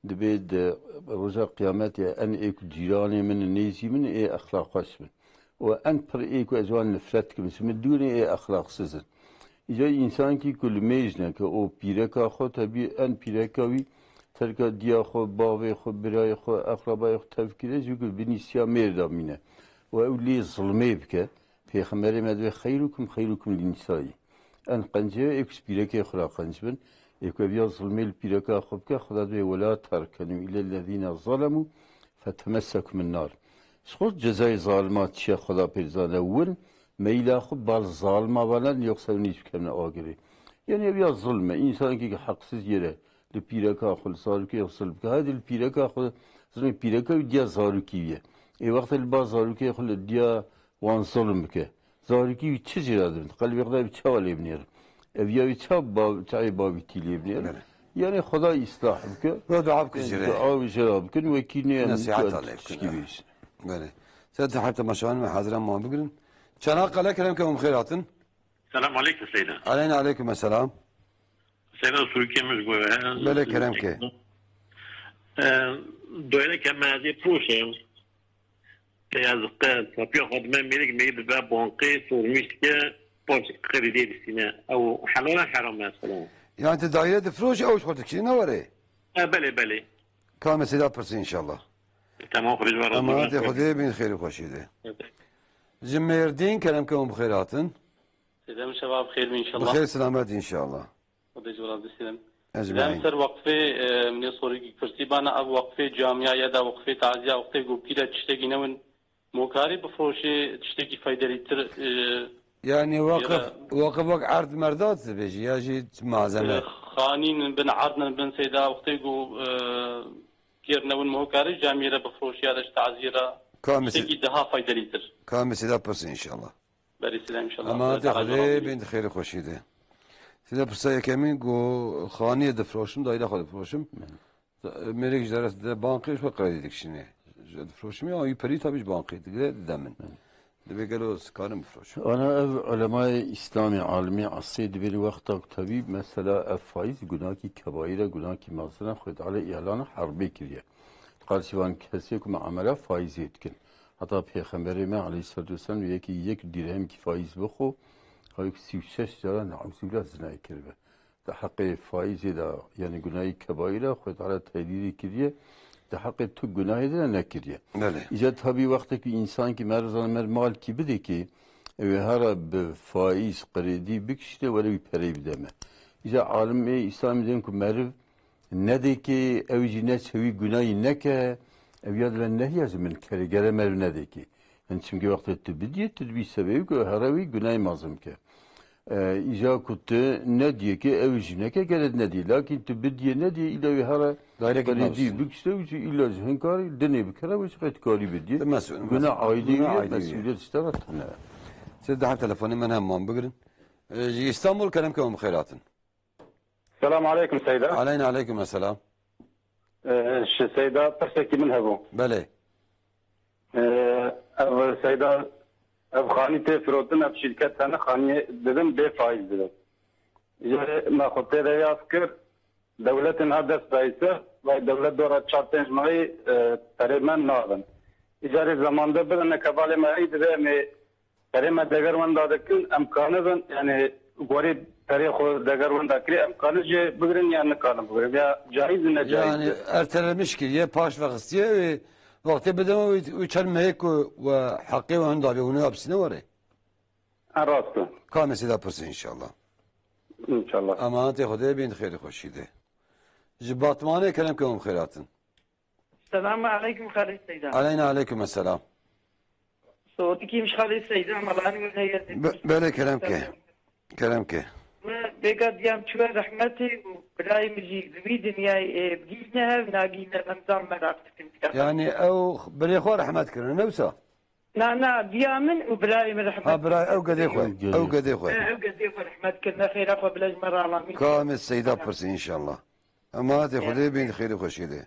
dibê di roja qiyametê en ê ku cîranê min, nêzî min ê exlaqxweş bin. Û en pir ê ku ez wan nifret dikim, ji min dûr ê, ê exlaqsiz in. Îca însankî ku limêj neke û pîreka xwe, tebî en pîreka wî terka diya xwe, bavê xwe, birayê xwe, eqrebayê xwe tevkire, ji ku binîsiya mêr de mîne. Û ew lê zilmê bike, Pêxemberê me divê, "Xeyrukum xeyrukum li nisayî." En qencê ê ku ji pîrekê xwe re qenc bin, ê ku ev ya zilmê li pîreka xwe bike, Xweda divê, "Wela terkenu ilellezîne zalemû fetemessekumun nar." Ji xwe cezayê zalima çi ye Xweda pê dizane, win meyla xwe bal zalima vanan, yoksa win îş bikevine agirê. Yani ev ya zulm e, însanekî ki heqsiz yere li pîreka xwe, li zarokê xwe zilm bike. Haydi li pîreka xwe, zilmê pîreka wî diya zarokî wî ye. Ê wextê li ba zarokê xwe li diya wan zulm bike. Zarokî wî çi jê re dibin? Qelbê Xwedayê wî çawa lê binêrin? Ev ya wî ça ba-, çayê bavîtî lê binêrin? Belê. Yani Xweda îslah bike. Wê dua bike jê re. Dua jê re bikin, wekî nê em Nesîheta lê bikin, tişkî bêjin. Belê. Seyda, her temaşevanê me hazir in, wan bigirin. Çanakkale, kerem ke hûn bi xêr hatin. Selam aleykum Seyda. Aleyna aleykum selam. Seyda, Sûrî kêm ji bo we. Belê, kerem ke. Ee, doyere ke me ez ê proşe. Te ez qe-, tapiya xwe dime mêrik, mêrik dibe bankê, sormîş dike, paş xeridê distîne. Ew helal e, heram e, selam. Yani tu daire difroşî, ew ji xwe dikişîne warê? E, belê, belê. Ka me seyda pirsî inşallah. Tamam, xwe ji we razî. Emanetê Xwedê bin xêr û xweşî de. Evet. Ji Mêrdîn, kerem ke hûn bi xêr hatin. Seyda, min şeva bi xêr bin inşallah. Bi xêr selamet inşallah. Xwedê ji we razî, Seyda. Ecmaîn. Em ser weqfê, e, min ê sorî pirsî bana, ev weqfê camiya ya da weqfê taziya, weqfê gopî de tiştekî newin. Mokarî bifroşê tiştekî feydelîtir, e, Yani ya waqif, da waqif wek erd merdat dibêjî ya jî malzeme? E, xanîn bin, erdin bin Seyda, wextê ku, e, Gêr newin mi hokare camiyê re bifroşiya de ji taziyê re Ka misê, tiştekî daha faydelîtir. Ka misê de pirsin inşallah. Berî sila inşallah. Emanetê Xwedê bin di xêr û xweşî de. Sila pirsa yekemîn ku xaniyê difroşim, dayîra xwe difroşim. Mêrek ji dere de bankê ji xwe qredî dikişîne. Ji difroşim ya wî perî tabî ji bankê digire dide min. Divê gelo ez karim bifroşim. Ana ev ulemayê Îslamê, alimê esrê dibêne wexta ku tevî mesela ev faiz gunakî kebaîr e, gunakî mezin e, Xwedê Teala îlana herbê kiriye. Qal şivan kesê ku muamela faizê dikin. Heta Pêxemberê me aleyhissalatu vesselam yekî yek dirhemkî faiz bixwe, ew sî û şeş cara neuzubîllah zinayê kiribe. Di heqê faîzê de, yanî gunahî kebaîr e, Xwedê Teala tehdîdê kiriye, di heqê tu gunahê de nekiriye. Belê. Îca tabî wextekî însankî mer zane mer malkî bidekê, ew ê hera bi faîz, qirêdî bikişîne, were wî pereyê bide me. Îca alimê Îslamî dên ku meriv nedekê, ew jî neçe wî gunahî neke, ew ya dibe nehiya ji min kerê, gere meriv nedekê. Hin çimkî wextê tu bidiyê, tu dibî sebebî ku here wî gunahî mezin bike. E, îja ku tu nediyê ke ew jî neke gere nediyê. Lakin tu bidiyê nediyê, îla wî here Direkt qirêdî mezin. Bikişte û jî îla ji hin karî dinê bikere wê çiqet karî bidiyê. Te mesul, Guna mesul. Aîlî Guna wî ye, aîlî wî ye. Mesûliyet ji te re tune. Siz daha telefonê min hem man bigirin. E, ji Îstanbul kerem ke hûn bi xêr hatin. Selam aleykum Seyda. Aleyna aleykum esselam. Ee, ji Seyda pirsekî min hebû. Belê. Ee, ev Seyda, ev xanî tê firotin, ev şîrket hene, xaniyê didin, bê faîz didin. Îcarê me xwe tê de yaz kir, dewletin ha dest dayî ser, vay dewlet dora çar pênc mehî, e, perê me nadin. Îcarê zamande bidin, neke balê me ey divê em ê Perê me deger wenda dikin, em kanibin, yani gorî perê xwe deger wenda kirî, em kanin jê bigirin ya nikanin bigirin, ya caiz ne caiz. Yani ertelemiş kiriye, paş vexistiye, wê wextê bideme wî, wî çend mehê ku we heqê we hunda bê, hûn ê apsîne were. En rast e. Ka mesîda pirsin inşallah. İnşallah. Emanetê Xwedê bin xêrî xweşî de. Ji Batmanê kerem ke hûn bi xêr hatin. Selamu aleykum xalê Seyda. Aleyna aleykum esselam. Sotikî miş xalê Seyda, melanî min heye. Be-, belê kerem ke. Kerem ke. Me bêga diyam çûye rehmetê û birayê min jî li wî dinyayê, e, bigihîne hev, nagihîne, em zan meraq dikin. Yani ew birê xwe rehmet kirine, ne wisa? Na, na, diya min û birayê min rehmet. Ha, birayê, ew gedê xwe. Ew gedê. Ew gedê xwe. E, ew gedê xwe rehmet kirine, xêra xwe bile ji me re alamî. Ka em ê Seyda pirsin inşallah. Emanetê Xwedê bin xêrî xweşî de.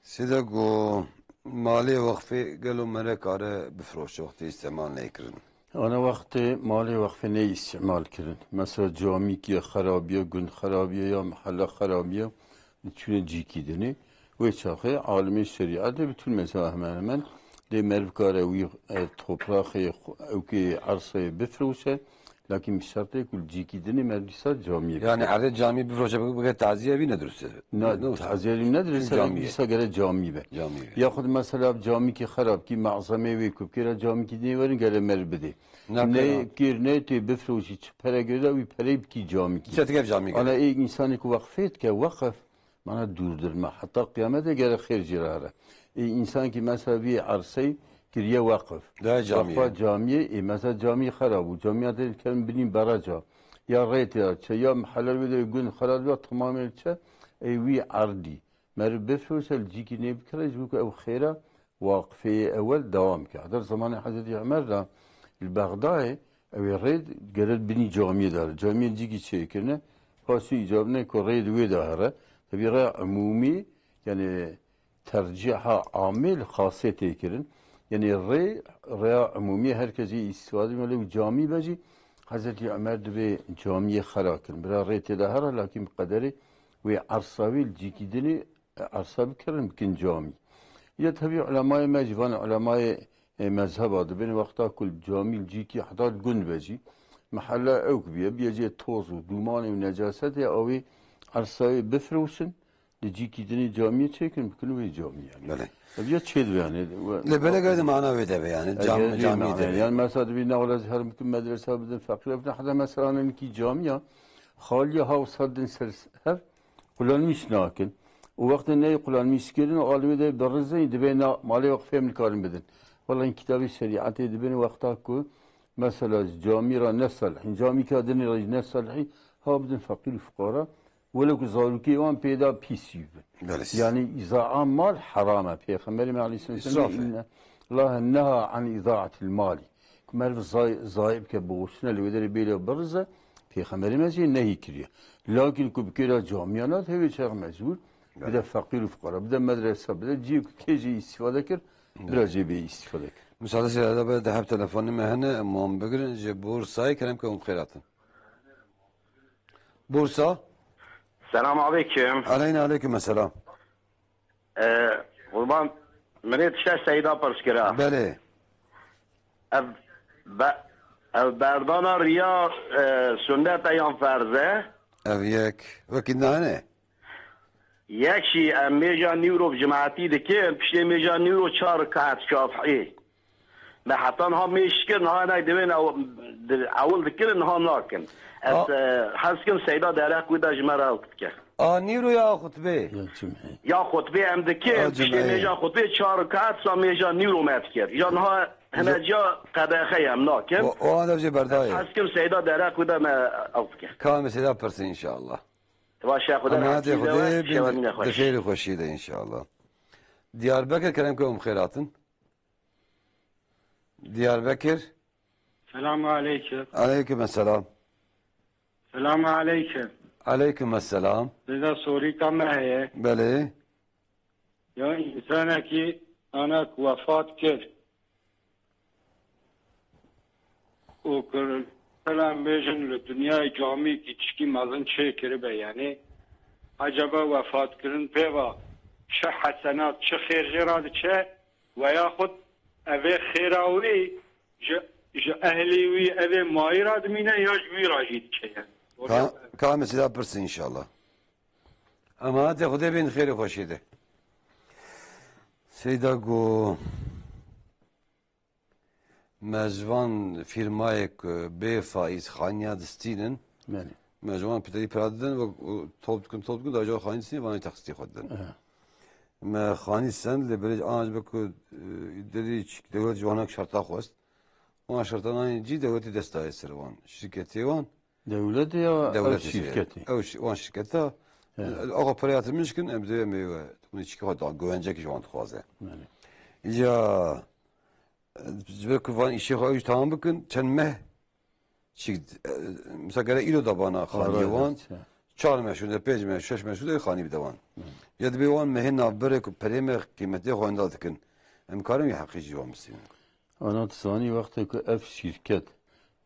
Sêde ku malê wexfê gelo mere kare bifroşe wextê îstemal neykirin? Ana wextê malê wexfê neyê îstemal kirin. Mesela camîkê xerabiye, gund xerabiye ya mehelle xerabiye, çûne cîkî dinê. Wê çaxê alimê şerîetê bi tûn mesela hemen hemen lê meriv kare wî, e, topraxê xwe, ewkê ersayê bifroşe. Lakin bi şertê ku li cîkî dinê me dîsa camiyê bike. Yani erdê camiyê bifroşe, bike, bike taziye, vî ne dirust e. Na, ne wisa? Taziye vî ne dirust e, camiyê. Dîsa gere camî be. Camiyê. Yaxud mesela camîkî xerab kî, malzemeyê wê ku bikêre camîkî dinê werin gere me re bidê. Ne kir ne tê bifroşî, çi pere girda wî pereyê bikî camîkî. Dîsa dike camî gere. Ana ê însanê ku weqfê dike, weqf, Mana dûrdirme. Heta qiyametê gere xêr jê re here. Ê însankî mesela vî ersey kiriye weqf. Weqfa camiyê, ê mesela camî xerab bû. Camiya tê dikerin binî bereca. Ya rê tê de çe, ya mehele wê de gund xerab ya temamê çe, ê wî erdî. Meriv bifroşe li cîkî nê bikire, ji bo ku ew xêra waqfê ewel dewam ke. Hadir zamanê Hezretî Ömer de li Bexdayê, Ew ê rê gere binî camiyê de here. Camiyê cîkî çêkirine, paşê îcab ne ku rê di wê de here. Tevî rêya umûmî, yani tercîha amê li xasê tê kirin. Yani rê, rêya umûmî her kesî îstîfade bike, lê camî be jî Hezretî Ömer divê camiyê xera kirin. Bira rê tê de here, lakin bi qederê wê ersa wê li cîkî dinê e, ersa bikirin, bikin camî. Ya tevî ulemayê me jî van ulemayê, e, mezheba dibin wexta ku camî li cîkî heta li gund be jî, mehella ewk biye, biye jê toz û dûmanê û necasetê, ew ê ersayê bifroşin, li cîkî dinê camiyê çêkin, bikin wê camî yani. Belê. Ev ya çê dibe yani. Lê belê gayde mana wê de be yani. E, cam-, e, camî mana de be. Yani mesela dibî ne wala her bikin medresa bidin, feqîr bidin, heta mesela ne ki camiya, xaliye ha wisa din ser hev, Qulanmîş nakin. Û wextê neyê qulanmîş kirin û alî wê de birizin, divê na malê wexfê em nikarin bidin. Wela in kitabê şerîetê dibin wexta ku mesela ji camî re ne selhîn, camîka dinê re jî ne selhî, ha bidin feqîr û fuqara, Wele ku zarokê wan pê da pîs jî bibin. Belê. Yanî îzaa mal heram e. Pêxemberê me aleyhisselam îsraf e. Inna Allahe neha an îzaatil malî. Ku meriv zay-, zayî bike, bigoşine li wê derê bêle birize, Pêxemberê me jê nehî kiriye. Lakin ku bi kêra camiyan hat, hevê çax mecbûr, bide feqîr û fuqara, bide medresa, bide cihê ku kê jê îstîfade kir, bira jê bê îstîfade kir. Müsaade seyada be, deheb telefonê me hene, em wan bigirin, ji Bursayê kerem ke hûn bi xêr hatin. Bursa. Selam aleyküm. Aleyna aleyküm selam. Ee, Kurban, min ê tiştek Seyda pirs kira. Belê. Ev, be, ev berdana riya, e, sunnet e yan ferz e? Ev yek. Wekî nane? Yek jî em mêja nîro bi cemaetî dikin, piştê mêja nîro çar rekat şafî. Me heta niha mêj kir, niha hinek divên ew, di, ewil dikirin, niha nakin. Ez, A- e, hez kim Seyda derek wî de ji me re ew dike. A nîro ya xutbê? Ya cum'ê. Ya xutbê em dikin, A piştê cum'eyê. Mêja xutbê çar rekat sa mêja nîro me dikir. Ya niha hinek ca qedexe em nakin. O, o anda jê berdayê. Hez kim Seyda derek wî de me ew dike. Ka me Seyda pirsin inşallah. Baş ya Xweda Emanetê rahatî de Xwedê we, bin şewe mîne di xweş. Xêr û xweşî de inşallah. Diyarbekir kerem ke hûn bi xêr hatin. Diyarbekir. Selamun aleyküm. Aleyküm selam. Selamun aleyküm. Aleyküm selam. Size sorîka me heye. Belê. Ya însanekî anak wefat kir û kir, mesela bêjin li dinyayê camî kî tişkî mezin çêkiribe, yanî eceba wefatkirin pê ve çi hesenat, çi xêr jê re diçe? Veyaxud evê xêra wî ji, ji ehlî wî, evê mayî re dimîne ya ji wî re jî diçe yani? Ka, ka mesela pirsin inşallah. Emanetê Xwedê bin xêr û xweşî de. Seyda go, me ji van fîrmayê ku bê faîz xaniya distînin, Belê. Me ji wan piterî pira didin, wek top dikin, top dikin, da ji wan xanî distînin, vanê texsîtê xwe didin. Aha. Me xanî send, lê belê ana ji ber ku, e, derî çi-, dewlet ji wan hinek şerta xwest. Wan şertananê cî dewletê dest dayê ser wan. Şirketê wan. Dewletê ya ew Dewletê jî. Şîrketê? Ew şi-, wan şirketa. He. Axa perê hatin min şikin, em dê em ê we. Hûn çîkî xwe da, güvencekî ji wan dixwaze. Belê. Îca, e, ji ber ku van îşê xwe ew jî tamam bikin, çend meh Çi, e, mesela gere îro da bana xaniyê wan, çar meşûr de, pênc meşûr, şeş meşûr de xanî bide wan. Ya dibê wan mehê navberê ku perê me qîmetê xwe enda dikin. Em karin wî heqî jî wan bistînin. Ana tu zanî wextê ku ev şîrket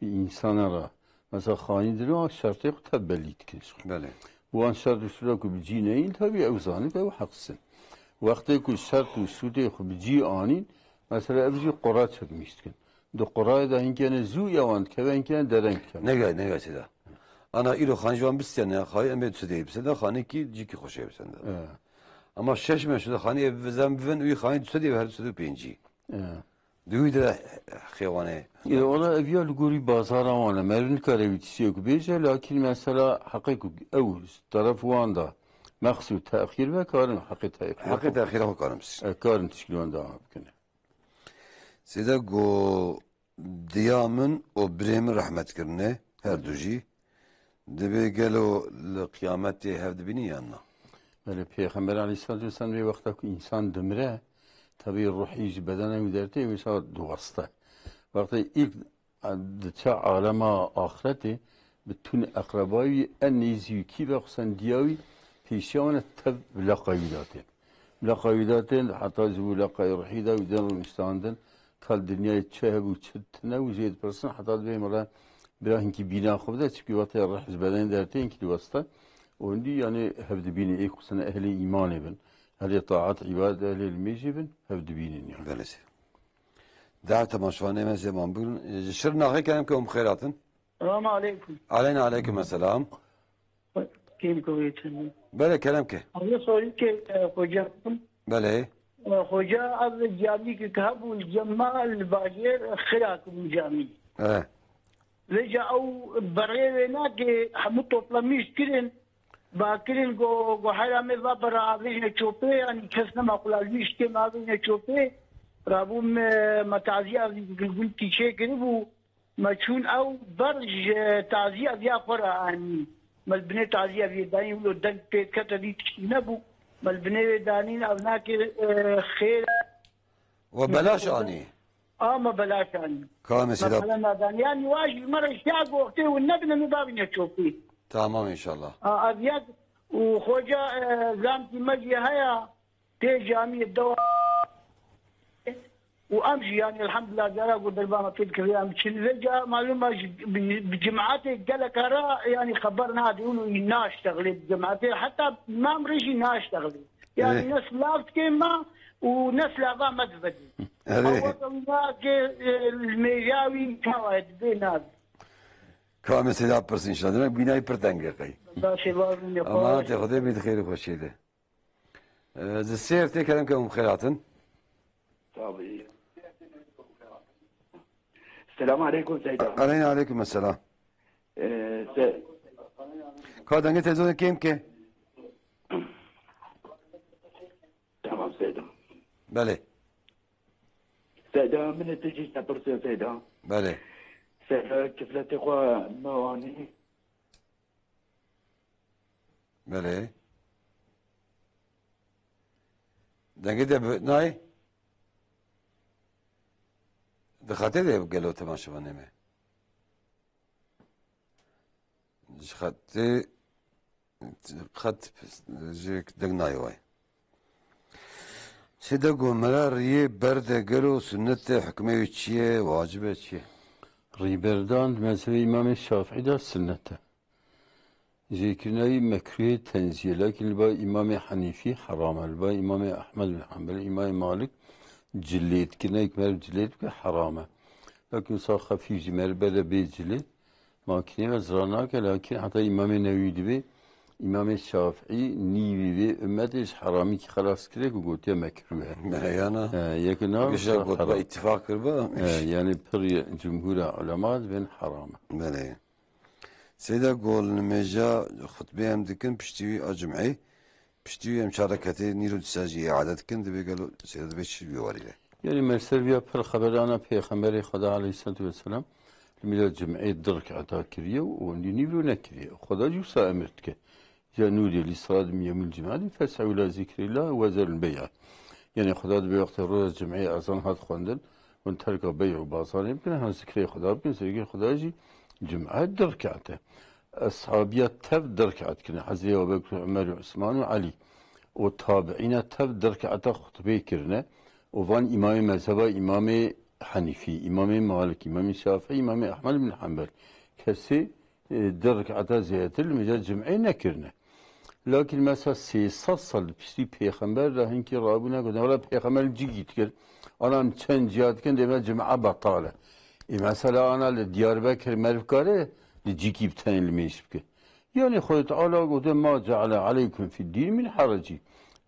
bi însana re, mesela xanî didin, wan şertê xwe tev belî dikin ji xwe. Belê. Wan şert û sûra ku bi cî neyîn, tabii ew zanin ku ew heqsin. Wextê ku şert û sûdê xwe bi cî anîn, mesela ev jî qora çekmîş dikin. Di qorayê de hinkene zû ya wan dikeve, hinkene dereng dikeve. Nega, nega sêda. Ana îro xanî ji wan bistiyane, xayî em ê du sedê bisende, xanîkî cîkî xweşê bisende. Ama şeş meşûr de xanî ev bizan bivin, wî xanî du sedê ve her du sedê û pêncî. Di wî de xêwanê. Ê, wala ev ya li gorî bazara wan e. Meriv nikare wî tiştiyek bêje, lakîn mesela heqê ku ew teref wan da mexsû texîr be, karin heqê te-, Heqê texîra xwe karin bistînin. E, karin tişkîl wan devam bikine. Sêde go diya min û birê min rehmet kirine, her du jî. Dibê gelo li qiyametê hev dibînin yan na? Belê, Pêxember aleyhissalatu vesselam vê wexta ku însan dimire, tabii ruhî ji bedena wî dertê, wisa diweste. Wextê ilk diçe alema axretê, bi tûn eqrebayî wî en nêzî wî kî ve, xusûsen diya wî, pêşiya wan e tev bi leqa wî de tên. Bi leqa wî de tên, heta ji bo leqayê ruhî de wî den rûniştandin, ka li dinyayê çi hebû, çi tune û jê dipirsin, heta dibê min re bira hinkî bîna xwe bide, çimkî wextê rih ji bedenê dertê hinkî diweste. Û hindî, yanî, hev dibînin, ê xusûsen ehlê îmanê bin, ehlê taat, îbadet, ehlê limêjê bin, hev dibînin, yanî. Belê sê. Deh temaşevanê me zêman bigrin. Ji Şirnaxê kerem ke hûn bi xêr hatin. Selamu aleykum. Aleyna aleykum selam. Kêm ke wê çin. Belê, kerem ke. Abi sorî ke, e, xoca. Belê. E, xoca, ez camî ke hebû li cem me li bajêr xira kibû camî. E. Vêca ew berê wê nake hemû toplamîş kirin. Ba kirin go, go hera me va bera avêjne çopê, yanî kes nema qulajmîş kêm avêjne çopê. Rabû me, me taziya gilgulkî çê kiribû. Me çûn ew ber ji taziya viya xwe re anî. Me li binê taziya vê dayîn wilo deng pê dikete dî tiştî nebû. Me li binê wê danîn ev nake, e, xêr. We belaş anî. A me belaş anî. Ka mesela. Mesela nadan. Yani waj ji me re şiya goxtê û nebine mi babîne çokî. Tamam inşallah. A, ev yek û xoca, e, zamkî me jî heya. Tê camiyê dewa û em jî, yani, elhamdulillah, cara ku derba me pê dikeve, em çin vê ca, malûm e, ji, bi, bi cimatê gelek ara, yani, xeber nadê û naştexilê bi cimatê, heta mam rê jî naştexilê. Yani, ne silav dikê me û ne silava me divedî. Erê. Ewa ke, e, li mêja wî çawa ye, dibê navê. Ka mesela pirs inşallah. Demek bînayî pir teng e qey. Da şêwazin ya. Ama te Xwedê bî di xêr û xweşiyê de. Ee, Zisêr tê kerem ke hûn bi xêr hatin. Tabii. Selamun aleyküm Seyda. Aleyna aleyküm selam. Ee, se- Ka dengê televizyonê kêm ke. Tamam Seyda. Belê. Seyda, min tu jî tepirsê Seyda. Belê. Seyda, kifletê xwe me anî. Belê. Dengê de bi-, nayê? Di xetê de gelo temaşevanê me. Ji xetê, xet ji deng nayê way. Sê de gomera riyê berde gelo sunnet e, hukmê wî çi ye, wacib e, çi ye? Rîberdan di mezhebê Îmamê Şafîî de sunnet e. Jêkirina wî mekrûhê tenzî ye, lakin li ba Îmamê Henîfî heram e, li ba Îmamê Ehmed bin Henbel, Îmamê Malik cilêtkirina wî, meriv cilêt bike heram e. Lakin wisa xefîf jî meriv berde bê cilêt, makînê ve zirar nake, lakin heta Îmamê Newî dibê, Îmamê Şafîî nîvî vê ummetê ji heramîkî xelas kire ku gotiye mekrûh e. He, yana. He, yek na Gişa wisa gotiba heram. Îttifaq kiriba. He, yani pir cumhûra ulema dibên heram e. Belê. Seyda Gol, nimêja xutbê em dikin, piştî wî a cum'ê, piştî wî em çar reketê nîro dîsa jî îade dikin, divê gelo Seyda divê çi bi warî re? Yani me ser viya pir xeberana Pêxemberê Xweda aleyhisselatu vesselam, li mîra cum'ê di reketa kiriye û wendî nîvro nekiriye. Xweda jî wisa emir dike. Ya nûdî lî sadim yemîl cum'e dî fes'ew ila zikrillah we zeril bey'a. Yani Xweda dibê wextê roja cum'ê ezan hat xwendin, hûn terka bey û bazarê bikin, ha zikrê Xweda bikin, zikrê Xweda jî cum'e di rekete. Eshabiya tev di rekat kirine. Hezrê Ebubekir, Umer û Usman û Elî. Û tabiîna tev di rekata xutbê kirine. Û van îmamê mezheba Îmamê Henîfî, Îmamê Malik, Îmamê Şafîî, Îmamê Ehmed bin Henbel. Kesê, e, di rekata zêdetir li mêja cum'ê nekirine. Lakin mesela sê sed sal piştî pêxember re hinkî rabûne gotin, wela pêxember cîkî dikir. Ana em çend ciya dikin, dê me cum'a betal e. Ê mesela ana li Diyarbekir meriv kare li cîkî bi tenê li mêj bike. Yani Xwedê Teala gote, "Ma ceale aleykum fid dîn min haracî."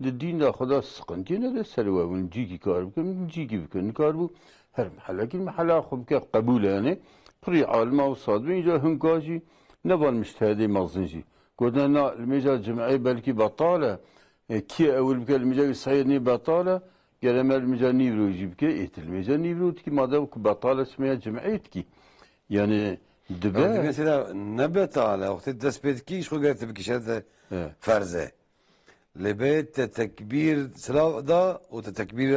Di dîn de Xweda siqintiyê nede ser we. Hûn cîkî kar bikin, cîkî bikin. Nikaribû her mehelekî mehela xwe bike qebûl e. Yani pirî alima wisa dibin, îca hinka jî ne van mujtehidê mezin jî. Gotine, na, li mêja cum'ê belkî betal e. E, kî ewil bike li mêja wî sehîh nî betal e. Gere me li mêja nîvro jî bike, ê tu li mêja nîvro dikî, madem ku betal e, çi mêja cum'ê dikî. Yani dibe. Ew dibê mesela ne betal e, wextê dest pê dikî, ji xwe gere tu bikî, şer de He. ferz e. Lê bê te tekbîr silav da û te tekbîr,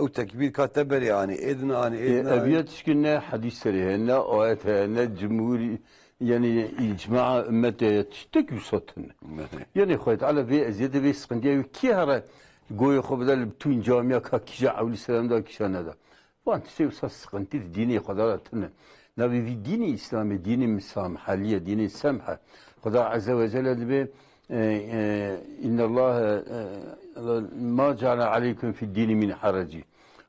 ew tekbîr ka te berê anî, ê din anî, ê Ê, din anî. Ev ya tişkî ne hedîs serê heye, ne ayet heye, ne cumhûrî, yani îcma ümmet heye, tiştek wisa tune. Belê. Yani Xwedê Teala vê eziyetê, vê sıkıntıya wî kî here goyê xwe bide li tûn camiya ka kîja ewlî selam da, kîja neda. Van tiştê wisa sıkıntı di dînê Xweda de tune. Navê vî dînê Îslamê, dînê misamheliye, dînê semhe. Xweda Azze ve Celle dibê, e, e, "Innallaha, e, ma ceale aleykum fid dîni min haracî."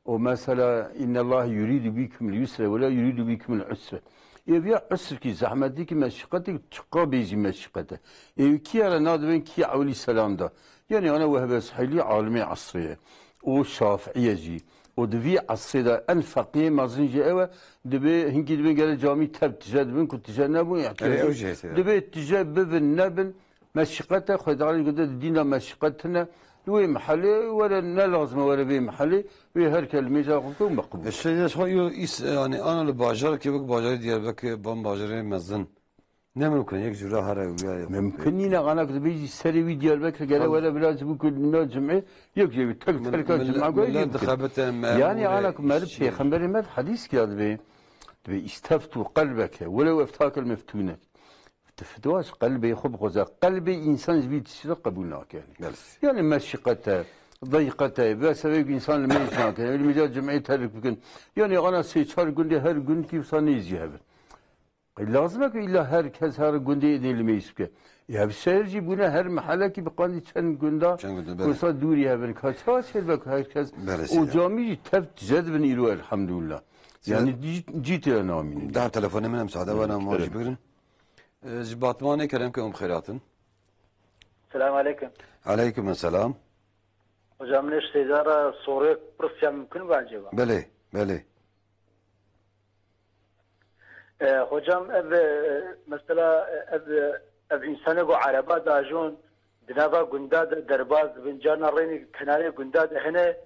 O mesela, "Innallaha yuridu bikumul yusre ve la yuridu bikumul usre." Ê viya usrkî, zehmetikî, meşîqetik, çiqa bêjî meşîqete. Ê kî here nadibên kî ewlî selam da. Yani ana wehbe sahîlî alimê esrê ye. O Şafiiye jî. O di vî esrê de en feqîhê mezin jî ew e, dibê hinkî dibên gere camî tev tije dibin, ku tije nebûn, Erê, ew jî heye. Dibê tije bibin, nebin, meşîqet e, Xwedê Teala gote di dîn de meşîqet tune, li wê mehelê were, ne lazim e were vê mehelê, wê her ke li mêja xwe bike û meqbûl. E, şey, ya xwe yo îs, yani, ana li bajarekê wek bajarê Diyarbekir, ban bajarê mezin. Ne mimkun, yek jûra here wiya ye. Mimkun nîne, ana ku dibêjî serê wî Diyarbekir gere were bila ji bo ku nîna cumê, yek jê tek terka cuma goyê jê bikin. Yanî ana ku meriv pêxemberê me di hedîs kira dibê, dibê isteftu qelbeke, welew eftakil meftûnek. Tu fitwa ji qelbê xwe bixwaze, qelbê însan ji vî tiştî re qebûl nake. Belê. Yanî meşîqet e, dayîqet e, bi sebebê ku însan limêj nake, li mêja cumê terk bikin. Yanî ana sê çar gundê her gundkî wisa nêzî hebin. Qey lazim e ku îlla her kes her gundê êdî limêj bike. Ya bi şehir jî bûne her mehelekî bi qandî çend gunda Çend gunda, belê. Wisa dûrî hebin. Ka çawa çêdibe ku her kes Belê, o seyda. Camî jî tev tije dibin îro elhamdulillah. Seyda. Yanî cî, cî tê namînin. Dar telefonê min em sade Belê, wana ma jî kerem. Bigirin. Ee, ji Batmanê kerem ke hûn bi xêr hatin. Selam aleyküm. Aleyküm selam. Hocam, min ji Seyda re sorêk pirsiya mimkun be acaba? Belê, belê. E, hocam, ev, e, mesela, e, ev, e, ev însanê ku ereba dajon di nava gunda de derbas dibin, carna rênê kenarê gunda de hene,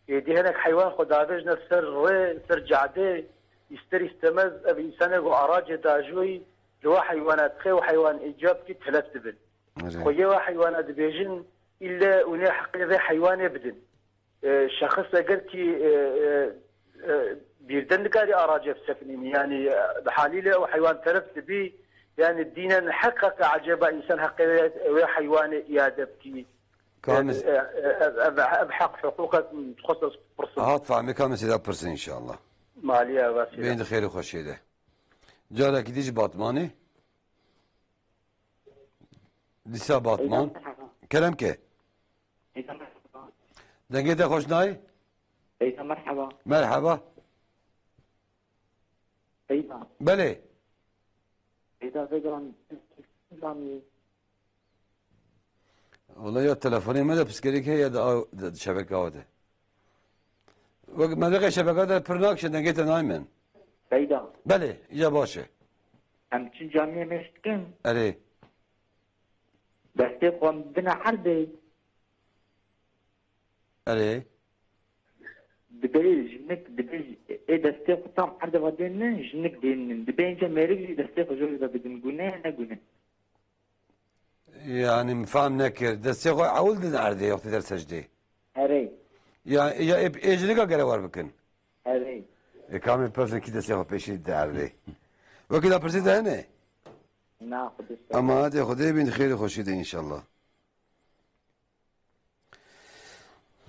êdî hinek heywan xwe davêjne ser rê, ser cadê, îster îstemez ev însanê ku aracê dajoyî li we heywana dixê û heywan îcab kî telef dibin. Erê. Xwe yê we heywana dibêjin, îlle hûn ê heqê vê heywanê bidin. E, şexs eger kî, e, e, e, birden nikarî arace bisefinînî. Yanî, e, bi halîle ew heywan telef dibî, yanî dînen heq heqe ecêba însan heqê wê, wê heywanê îade bikî. Ka Yanî, min e, e, ev, ev, ev heq hiqûqek dixwest ez pirsim. Hat fehmê ka min sêda pirsin înşallah. Malî ev asî. Bên di xêr û xweşiyê de. Carekî dî ji Batmanê. Dîsa Batman. Seyda merhaba. Kerem ke. Seyda merhaba. Dengê te xweş nayê? Seyda merhaba. Merheba. Seyda. Belê. Seyda Zegan. Wala ya telefonê me de pirsgirêk heye ya da, da şebeka de. Wek me de şebeka de pir nakşe dengê te nayê min. Seyda. Belê, ya baş e. Em çi camiyê mêş dikin? Erê. Destê xwe em dine erdê. Erê. Dibê jinik, dibê ê destê xwe tam erdê ve dênin, jinik dênin. Dibê înca mêrik jî destê xwe jor de bidin. Gune ye, ne gune? Yani min fehm nekir. Destê xwe ewil din erdê, wextê der secdê. Erê. Ya, ya ê, ê jinika gere wer bikin. Erê. Ê kamê pirsên kî destê xwe pêşî dide erdê. Wekî da pirsê de hene? Na, Xwedê ser. Ama hadi Xwedê bin xêr û xweşî de înşallah.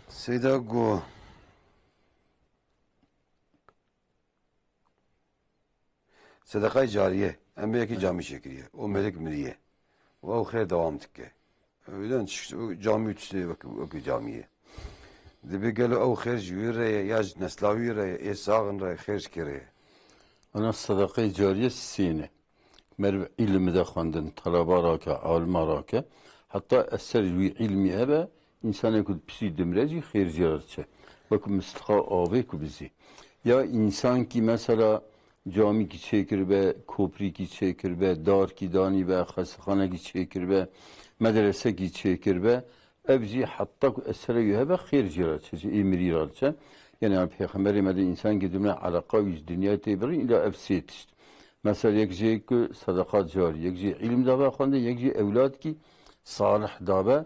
Seyda got, Sedeqayê cariye, em bê yekî camî çêkiriye. O mêrik miriye. Û ew xêr dewam dike. Evden çi-, camî tiştê wek, wekî camî ye. Dibê gelo ew xêr ji wî re ye, ya ji nesla wî re ye, ê sax in re ye, xêr ji kê re ye? Ana sedeqeyê cariye sê ne. Meriv îlim de xwendin, teleba rake, alima rake. Heta eser ji wî îlmî hebe, însanê ku di pisî dimre jî xêr jê re diçe. Wek mislixa avê ku bizî. Ya însankî mesela camîkî çêkiribe, koprîkî çêkiribe, darkî danîbe, xestexanekî çêkiribe, medresekî çêkiribe, ev jî heta ku esere wî hebe xêr jê re diçe, ji ê mirî re diçe. Yani, yani Pêxemberê me de însankî dimre eleqa wî ji dinyayê tê birîn, îla ev sê tişt. Mesela yek jê ku sedeqa carî, yek jê îlim dabe xwendin, yek jê ewladkî salih dabe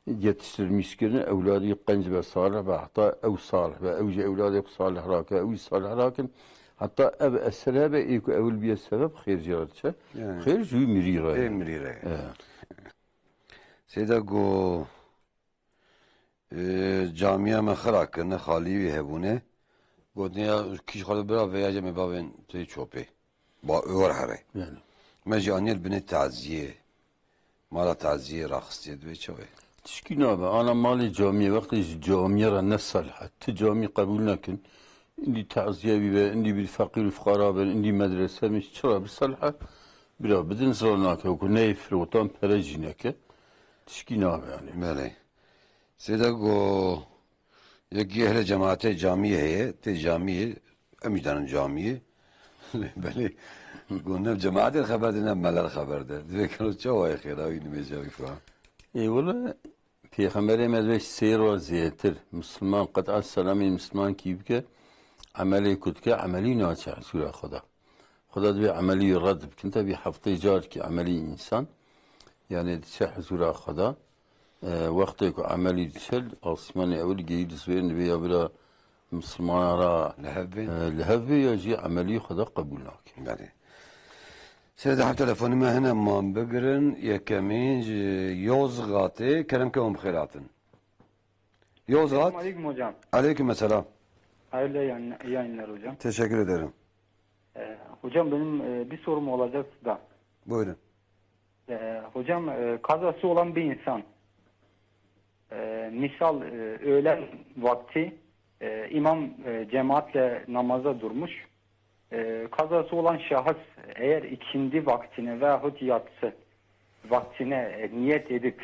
yetiştirmiş kirin, ewladî qenc be salih be, heta ew salih be, ew jî ewladê xwe salih rake, ew jî salih rakin. Heta ev eser hebe, ê ku ewil biye sebeb xêr jê re diçe. Yani. Xêr ji wî mirî re ye. Ê mirî re ye. He. Seyda got, Ee, camiya me xira kirine, xalî wî hebûne. Gotin ya kîj xwe bira vê ya jê me bavên tê çopê. Ba wer here. Yani. Me jî aniye li binê taziyê. Mala taziyê raxistiye, divê çawa ye? Tişkî nabe. Ana malê camiyê wextê ji camiye re ne salih e. Ti camî qebûl nekin. Îndî taziye wî be, îndî bir feqîr û fuqara bin, îndî medrese min çira bi salih e. Bira bidin zira nake, ku neyê firotan pere jî neke. Tişkî nabe yani. Belê. Seyda go, yekî ehle cemaatê camiyê heye, tê camiyê, em jî danin camiyê. Belê, go ne cemaatê xeber de, ne meler xeber de. Divê kero çawa ye xêra wî nimêja wî falan. Ê, wele, Pêxemberê me divê sê roj zêtir. Misliman qet'a selamê misliman kî bike, emelê ku dike, emelî naçe hizûra Xweda. Xweda divê emelî red bikin. Tevî heftê carekî emelî însan, yani diçe huzura Xweda. E, wextê ku emelî diçe, asmanê ewil gehî dizwêrin, divê ya bira Misilmana ra, Li hev bên. e, li hev bê ya jî emelî Xweda qebûl nake. Belê. Sêzdeh telefonê me hene, man bigirin. Yekemîn ji Yozgatê, kerem ke hûn bi xêr hatin. Yozgat. Selamünaleyküm hocam. Aleyküm selam. Hayırlı yayın- yayınlar hocam. Teşekkür ederim. Ee, hocam benim e, bir sorum olacaktı da. Buyurun. Ee, hocam e, kazası olan bir insan e, misal e, öğlen vakti e, imam e, cemaatle namaza durmuş. E, kazası olan şahıs eğer ikindi vaktine veyahut yatsı vaktine e, niyet edip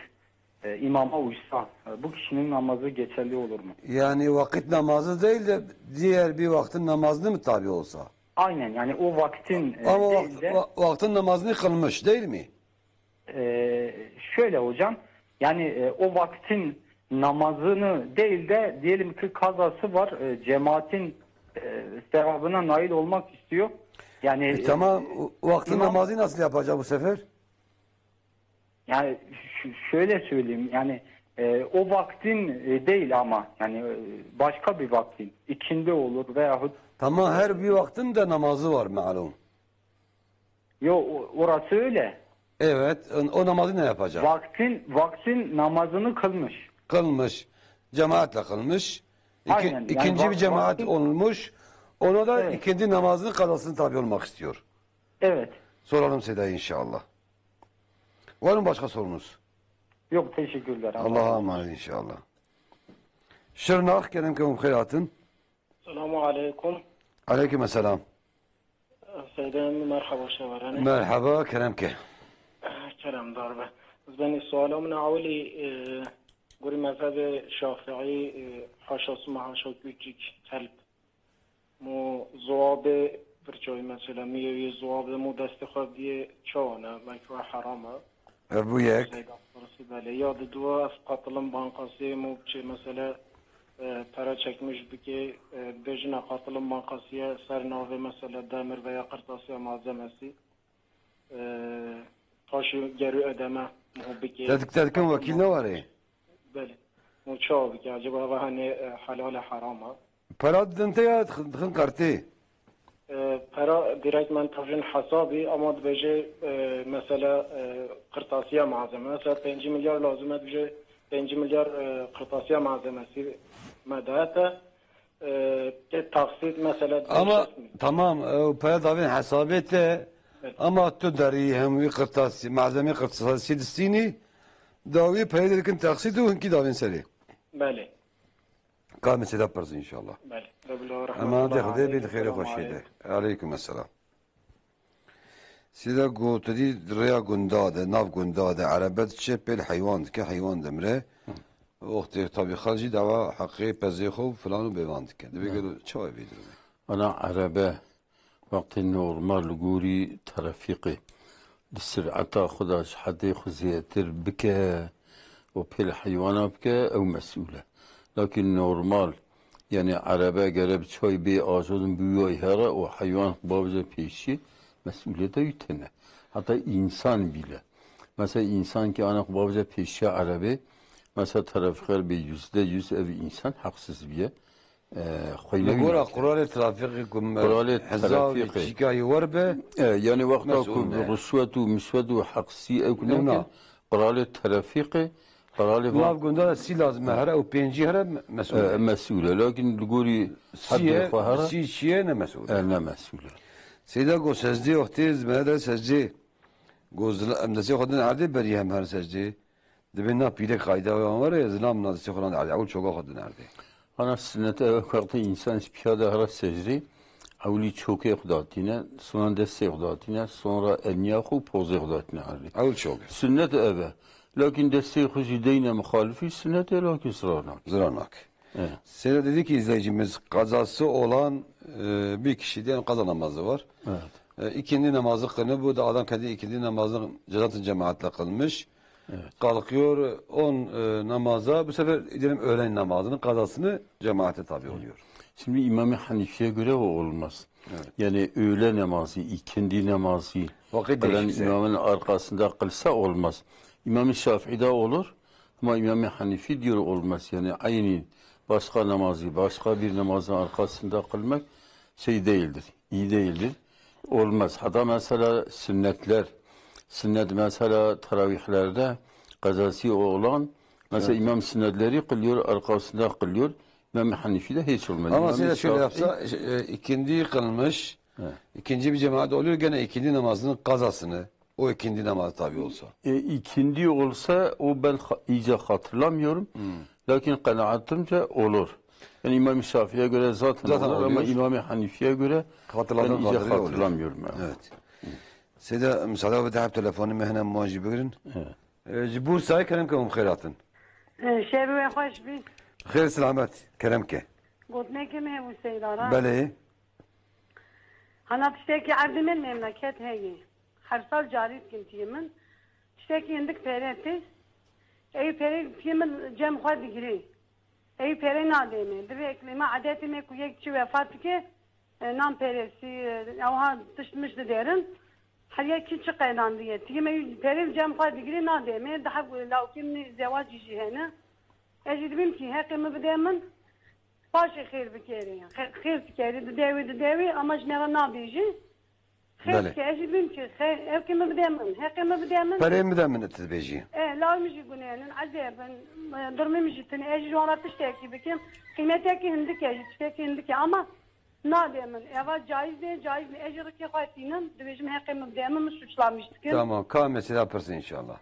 e, imama uysa e, bu kişinin namazı geçerli olur mu? Yani vakit namazı değil de diğer bir vaktin namazını mı tabi olsa? Aynen, yani o vaktin e, Ama değil vakt- de va- vaktin namazını kılmış değil mi? E, şöyle hocam, yani e, o vaktin namazını değil de diyelim ki kazası var, e, cemaatin e, sevabına nail olmak istiyor. Yani E, e, tamam, o- vaktin imam- namazı nasıl yapacak bu sefer? Yani ş- şöyle söyleyeyim, yani e, o vaktin e, değil ama yani e, başka bir vaktin, ikindi olur veyahut Tamam, her bir vaktin de namazı var malum. Yo, o- orası öyle. Evet, o, o namazı ne yapacak? Vaktin vaktin namazını kılmış. Kılmış, cemaatle kılmış. İki- Aynen, yani ikinci bir vak- cemaat vaktin olmuş. Ona da Evet. ikindi namazının kazasını tabi olmak istiyor. Evet. Soralım Seda inşallah. Var mı başka sorunuz? Yok, teşekkürler. Allah'a emanet inşallah. Şırnak, kerem ke hûn bi xêr hatin. Selamu aleykum. Aleyküm selam. Seyda Emmi, merhaba, şeveranê. Merhaba, kerem ke. Kerem darbe. Ez benî suala min ewilî, e, gorî mezhebê Şafîî, e, haşa sima haşa küçük kelb. Mu zuwabê pirçoyî mesela, mi yê wî zuwabê mu destê xwe biyê çawa ne, belkî we heram e. Ev bû yek. Seyda Kursî, belê. Ya diduwa ev qatılım bankası mu biçê mesela, e, pere çekmiş bikê, e, bêjina qatılım bankasıya ser navê mesela demir veya qırtasiya malzemesi. E, paşê gerû ödeme mu bikê. Te dik-, te dikin wekîl ne warê? Belê. Mu çawa bikê? Acaba eva hani, e, helal e, heram e? Pera didin te ya dixin, dixin kartê? E, pera direkt men tavjin hesabî, ama dibêje, e, mesela, e, qırtasiye malzeme. Mesela pêncî milyar lazim e, dibêje pêncî milyar, e, qırtasiye malzemesi me dayete. E, ke taksit mesela Ama beş yüz bin. Tamam, e, o pera davên hesabê te, Evet. ama tu derî hem wî qırtasi, malzemê qırtasi distînî, dawî peyê dikin taksit û hinkî davên serê. Belê. Ka mesela pirs inşallah. Belê. Rebbil Alemin. Emanetê Xwedê bê, di xêrê xweşiyê de. Aleyküm selam. Sîda got, tu dî rêya gunda de, nav gunda de, erebe diçe pêl heywan dike, heywan dimire. Wextê tabî xelk jî dawa heqê pezê xwe û filan û bêvan dike. Dibê Ne. gelo çawa vê durumê? Ana erebe wextê normal li gorî trafîqê di sireta xwe de ji hedê xwe zêdetir bike û pêl heywana bike, ew mesûl e. Lakin normal, yani erebe gere bi çay bê ajodin bi wî here û heywan xwe bavêje pêşî, mesûliyeta wî tune. Heta însan bîle. Mesela însan ki ana xwe bavêje pêşiya erebê, mesela trafîqer bê yüzde yüz ev însan heqsiz bîye. E, xwe Li gora quralê trafîqê ku me Quralê hezar trafîqê. Çîkayê wer be, E, yani wexta ku mesûl e. Rişwet û mişwet û heqsî ew ku Ew nekin, na. Quralê trafîqê, quralê Nav gunda de sî lazim e, here û pêncî here me-, mesûl E, e. Mesûl e. Lakin li gorî Sî hedê ye, xwe here, sî çiye ne mesûl e. E, ne mesûl e. Seyda go secdê wextê zimere de secdê. Go zila-, em destê xwe din erdê berî hem her secdê. Dibê na pîlek qayda wan were, zilam na destê xwe nan erdê. Ew çoga xwe din erdê. Ana sünnet ev wextê însan ji piya de here secdê, ewlî çokê xwe datîne, sonra destê xwe datîne, sonra eniya xwe û pozê xwe datîne erdê. Ew çok. Sünnet ev e. Lakin destê xwe jî deyne muxalifî sünnet e, lakin zirar nake. Zirar nake. Evet. Seyda dedi ki izleyicimiz, kazası olan, e, bir kişi diyelim kaza namazı var. Evet. E, ikindi namazı kılınıp bu da adam kendi ikindi namazını cezatın cemaatle kılmış. Evet. Kalkıyor on, e, namaza, bu sefer diyelim öğlen namazının kazasını cemaate tabi oluyor. Şimdi İmam-ı Hanifi'ye göre o olmaz. Evet. Yani öğle namazı, ikindi namazı, Vakit kılan değişikse. imamın arkasında kılsa olmaz. İmam-ı Şafii'de olur ama İmam-ı Hanifi diyor olmaz. Yani aynı başka namazı, başka bir namazın arkasında kılmak şey değildir, iyi değildir. Olmaz. Hatta mesela sünnetler, sünnet mesela teravihlerde kazası olan, mesela Evet. imam sünnetleri kılıyor, arkasında kılıyor. İmam Hanifi de hiç olmaz. Ama İmam size şöyle Şafii yapsa, e, ikindi kılmış, He. ikinci bir cemaat oluyor, gene ikindi namazının kazasını, o ikindi namazı tabi olsa. E, ikindi olsa o ben ha- iyice hatırlamıyorum. Hmm. Lakin kanaatimce olur. Yani İmam Şafii'ye göre zaten Zaten olur ama oluyor. İmam Hanifi'ye göre Hatırladığım ben iyice kadarıyla oluyor. hatırlamıyorum. Yani. Evet. Seyda, müsaade ve dehab telefonu mehnem muancı buyurun. Evet. E, ji Bursa'yı kerem ke um xeyratın. E, şev we xweş bî. Xêr selamet, kerem ke. Gotinekê me bû Seyda ra. Belê. Hana tiştekî erdê min memleket heye. Her sal carî dikim tiyê min. Tiştekî hindik pere tê. Ey pere tiyê min cem xwe digirê. Ey pere nadê me. Divê eklêma edetê me ku yek çi wefat dike, e, nan peresi, e, ewha tişt mişt diderin. Her yek kî çi qeydandiye. Tiyê me pere cem xwe digirê nadê me. Daha lawkê min zewacî jî hene. Ez jî dibêm kî heqê min bide min. Paşê xêr bikerê. Xe-, xêr dikerê, dide wê, dide wê, ama ji me re nabêjî. Xêr Belê. dike, ez jî dibêm kî xe-, heqê min bide min, heqê min bide min. Perê min bide min, tu dibêjî. E, lawê min jî gunenin, ezeb in, e, durmê min jî tune, ez jî ji wan re tiştekî bikim. Qîmetekî hindik e jî, tiştekî hindik e, ama nadê min. Eva caiz e, caiz e, ez jî rikê xwe tînim, dibêjim heqê min bide min, min suçlamiş dikim. Tamam, ka mesela pirsin inşallah.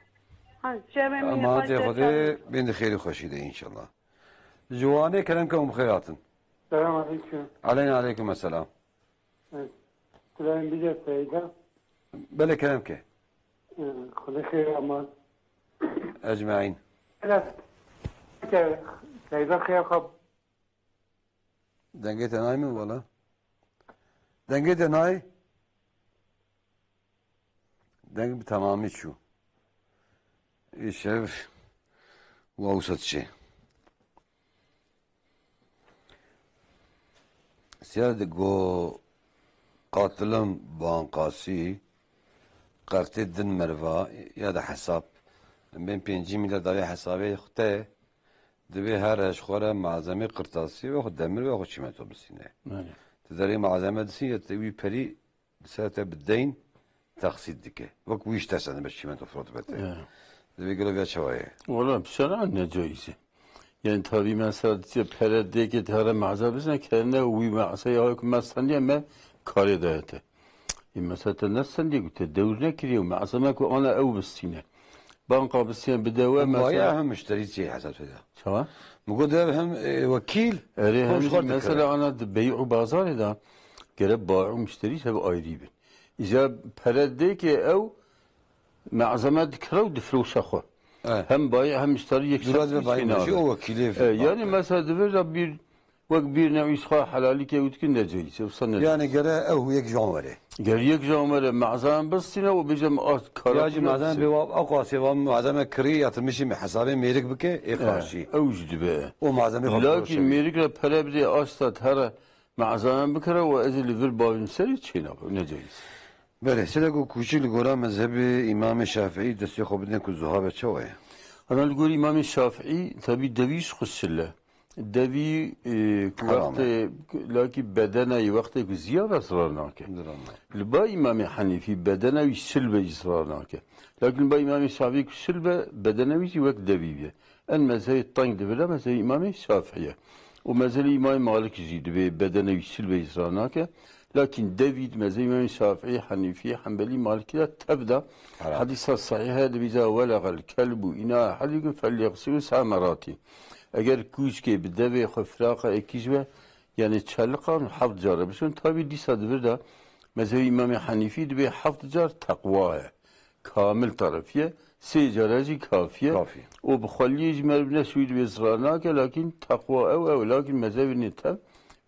Ha, şerê min Ama xwe tê ser Xwedê çavan. Bên di xêrî xweşî de inşallah. Ji Wanê kerem ke hûn bi xêr hatin. Selam aleyküm. Aleyna aleyküm esselam. Evet. Dilerim bir de Seyda. Belê kerem ke. Ee, Xwedê xêr aman. Ecmaîn. Biraz ke Seyda xêr xab. Dengê te nayê min wala. Dengê te nayê. Deng bi temamî çû. Îşev wawsa diçe. Siya di go qatilim banqasî qertê din merva ya da hesab. Bên pêncî mîl de dawê hesabê xwe te divê her ji xwe re malzemê qirtasî ve xwe demir ve xwe çîmento bisîne. Belê. Tu derê malzeme disîne, tu wî perî Li ser te bi deyn texsît dike. Wek wî ji te sende çîmento firot be te. Ya. Divê gelo vêya çawa ye? Wala bi şer'an necaiz e. Yani tabii mesela diye pere dê ke te re ma'za bizne kerine wî ma'za ya ku me sendiye me karê daye te. E mesela te ne sendiye ku te dewr nekiriye û ma'za me ku ana ew bistîne. Banka bistîne bide we Hem mesela. Baya hem müşterî çê hesab te de. Çawa? Min got ev hem, e, wekîl, Erê hem hem jî xwe dikire. Mesela ana di bey'û bazarê de gere bai'û müşterî hebe ayrî bin. Îca pere dê ke ew me'zeme dikire û difroşe xwe. Evet. Hem bayi hem müşterî yek Dura şexsî dibe bayi çênabe. Müşterî, o wekîlê E, yani mesela divê de bir wek bir newî xwe helalî ke û dikin necayîz e, wisa necayîz. Yani gere ew yek jan were. Gere yek jan were, me'zeme bistîne û bêje me a kara Ya jî pîna me'zeme bistîne. Bê wa, aqasê wa me'zeme kirî yatırmışım hesabê mêrik bike, ê E, karşî. Ew jî dibe. O me'zeme xwe Lakin firoşe. Mêrik re pere bidê asta tere Me'zame bikire û ez ê li vir bavîm serî çênabe, necayîz. Belê, sede ku kûçik li gora mezhebê Îmamê Şafîî destê xwe bidin ku zuha be çawa ye? Ana li gor Îmamê Şafîî, tabî devî ji xwe şil e. Devî, e, ku Heram e. Wextê, lakî bedena yî wextê ku ziya be zirar nake. Zirar nake. Li ba Îmamê Henîfî bedena wî şil be jî zirar nake. Lakin li ba Îmamê Şafîî ku şil be, bedena wî jî wek devî be. En mezhebê teng di vir de mezhebê Îmamê Şafî ye. Û mezhebê Îmamê Malik jî divê bedene wî şil be îsra nake. Lakin devî di mezhebê Îmamê Şafî, Henîfî, Henbelî, Malikî de tev de Herhalde. Hedîsa sehîh heye, divê ca "Welegal kelbu ina ehadikum felyexsilû seb'e meratîn." Eger kûçkê bi devê xwe firaqa êkî ji be, yani çeliqan heft care bişon, tabî dîsa di vir de mezhebê Îmamê Henîfî divê heft car teqwa heye. Kamil terefî ye, sê cara jî kafî ye. Kafî. Û bi xweliyê jî meriv neşûyî divê zirar nake, lakîn teqwa ew, ew, lakîn mezhebê nê tev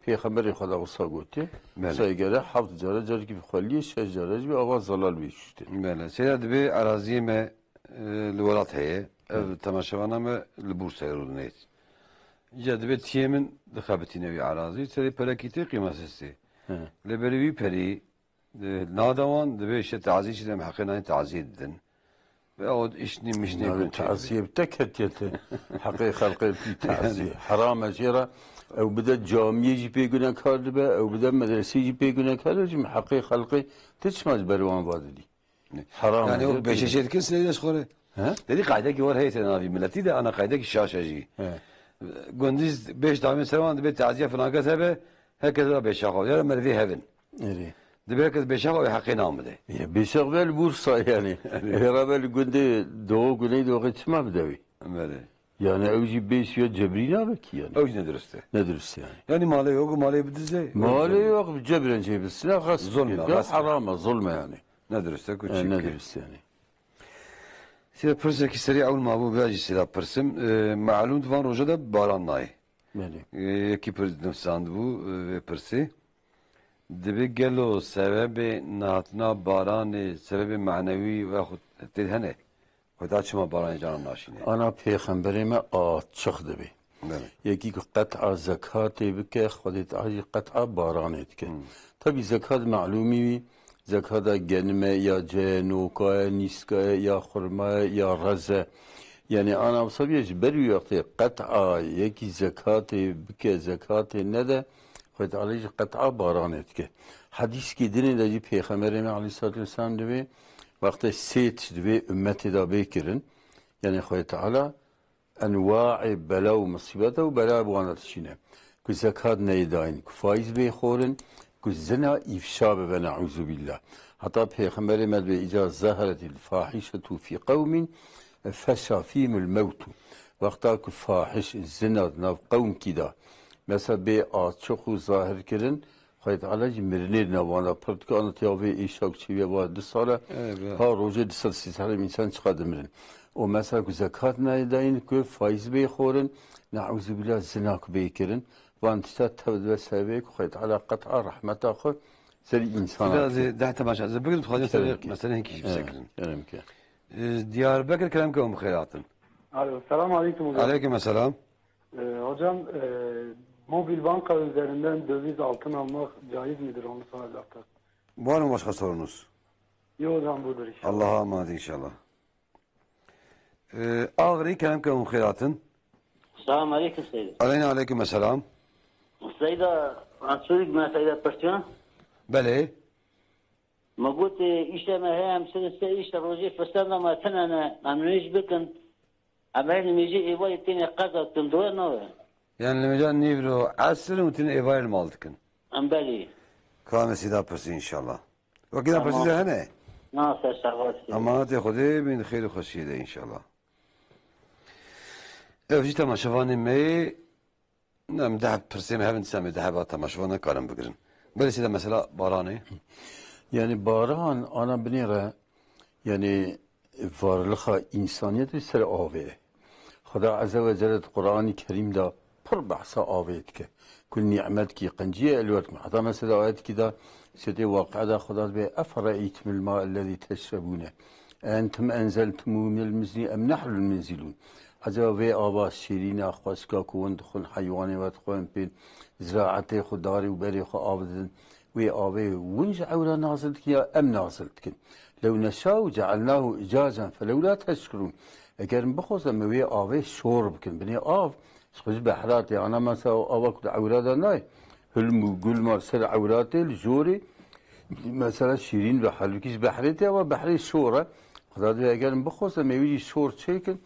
Pêxemberê Xweda wisa gotiye. Belê. Wisa gere heft cara, carekî bi xweliyê şeş cara jî bi ava zelal bê şuştin. Belê. Seyda dibê eraziyê me, e, li welat heye. Ev Hı. temaşevana me li Bursayê rûdinêt. Ya divê tiyê min dixebitîne wî erazî, serê perekî tê qîmesiz tê. He. Lê berî wî perî, e, nade wan, divê işte tazî çi dem heqê nayê tazî didin. Ve o işni mişni Navê kun çekdi. Tazîye bi te ketiye te. Heqê xelqê tî tazîye. Heram e jê re. Ew bide camiyê jî pê gunekar dibe, ew bide medresê jî pê gunekar dibe, jî heqê xelqê ti çima ji ber wan vadidî. Heram Yani e, o jê beşeşê dikin sileyde ji xwe re. He? Dedi qaydekî war heye te navî milletî de ana qaydekî şaş e jî. He. Gundîz beş damê ser wan dibe taziye filan kes hebe, herkes ra beşaxa. Ya merivê hevin. Erê. Dibe herkes beşaxa ve heqê nam bide. Ya beşax ve li Bursa yani. Erê. Hêra ve li gundê Doğu Güneydoğu çima bide wî? Erê. Yani ew jî bêş ya cebrî nabe ki yani. Ew jî ne dirust e. Ne dirust yani. Yani malê yok, malê bidize. Malê yok, cebren cê bisine, xas Zulm e, kirda, xas e. Heram e, zulm e yani. Ne dirust e, ku E, çi ne ki. Dirust yani. Sira pirsekî serî ewl mabû, bi jî sira pirsim. E, malûm di van roja de baran nayê. Belê. E, yekî pir nifsandibû, e, vê pirsê. Dibe gelo sebebê nehatina baranê, sebebê manewî ve xwe tê hene? Xweda çima baranê canan naşîne? Ana pêxemberê me açiq dibe. Belê. Yekî ku qet'a zekatê bike, Xwedê Teala jî qet'a baranê dike. Hmm. Tabî zekat malûmî wî, zekata genime ya ceye, noka ye, nîska ye, ya xurma ye, ya rez e. Yani ana wisa bîye ji ber wî wextê qet'a yekî zekatê bike, zekatê nede, Xwedê Teala jî qet'a baranê dike. Hedîskî dinê de jî Pêxemberê me aleyhissalatu vesselam divê wextê sê tişt divê ummetê de bê kirin. Yani Xwedê Teala enwaê bela û musîbeta û bela bi wan re dişîne. Ku zekat neyê dayîn, ku faiz bê xwarin, ku zina îfşa bibe, ne'ûzubîllah. Heta Pêxemberê me dibê îca zaheretil fahîşetu fî qewmîn feşa fîhimul mewtu. Wexta ku fahiş, zina di nav qewmkî de, mesela bê açiq û zahir kirin, Xwedê Teala jî mirinê di nav wan de pir dike, ana tiya vê êşa ku çêbûye va du sal e, Evet, evet. Ha rojê du sed sî sed însan çiqa dimirin. Û mesela ku zekat nayê dayîn, ku faiz bê xwarin, ne'ûzubîllah zina ku bê kirin, van tişta tev dibe ser vê ku Xwedê Teala qet'a rehmeta xwe serî însan Biraz, e, deh temaşe, ez bigirim, dixwazim Kerem serê ke. Mesele hinkî jî Evet, bisekirin. Kerem ke. E, Diyarbekir, kerem ke hûn bi xêr hatin. Alo, selam aleyküm hocam. Aleyküm selam. Ee, hocam, e, mobil banka üzerinden döviz altın almak caiz midir? Onu soracaktım. Var mı başka sorunuz? Yok hocam, budur inşallah. Allah'a emanet inşallah. Ee, Ağrı, kerem ke hûn xêr hatin. Selam aleyküm Seyda. Aleyna aleyküm selam. Seyda, açık mı Seyda Perçan? Belê. Me got, e, îşte me heye em sê, sê îşte rojê firsenda me tine ne, em nûj bikin. Em ê nimêjê êvarê têne qeza tundû ye nave. Yani nimêja nîvro esr û tîn êvarê li mal dikin. Em belê. Ka me sîda pirsî inşallah. Wekî da Tamam. Pirsî de hene. Na ser şahwat. Emanetê Xwedê bin xêr û xweşiyê de inşallah. Ev jî temaşevanê me yê. Em deh pirsê me hevin dîsa em ê deh heba temaşevan nekarin bigirin. Belê sîda mesela baranê. Yani baran ana binê re, yani varlıxa însaniyetê ser avê ye. Xweda Azze ve Celle di Qur'anî Kerîm de pir behsa avê dike. Ku nîmet kî qencî ye, elwet me. Heta mesela ayetkî de Sûretê Waqi'a de Xweda dibê, "Efere'eytumul ma'ellezî teşrebûne. Entum enzeltumû minel muzni em nehnul munzilûn." Ecaba vê ava şêrîna xweşka ku hûn dixwin, heywanê we dixwin, pê ziraetê xwe, darê û berê xwe av didin, wê avê hûn ji ewra nazil dikin ya em nazil dikin? Lew neşa'u ce'elnahu icacen felewla teşkurûn. Eger em bixwazin, em ê wê avê şor bikin. Binê av, ji xwe ji behra tê. Ana mesela ava ku di ewra de nayê. Hilm û gulmar ser ewra tê, li jorê, mesela şîrîn ve halbikî ji behrê tê, ava behrê şor e. Xweda dibê, eger em bixwazin, em ê wî jî şor çêkin,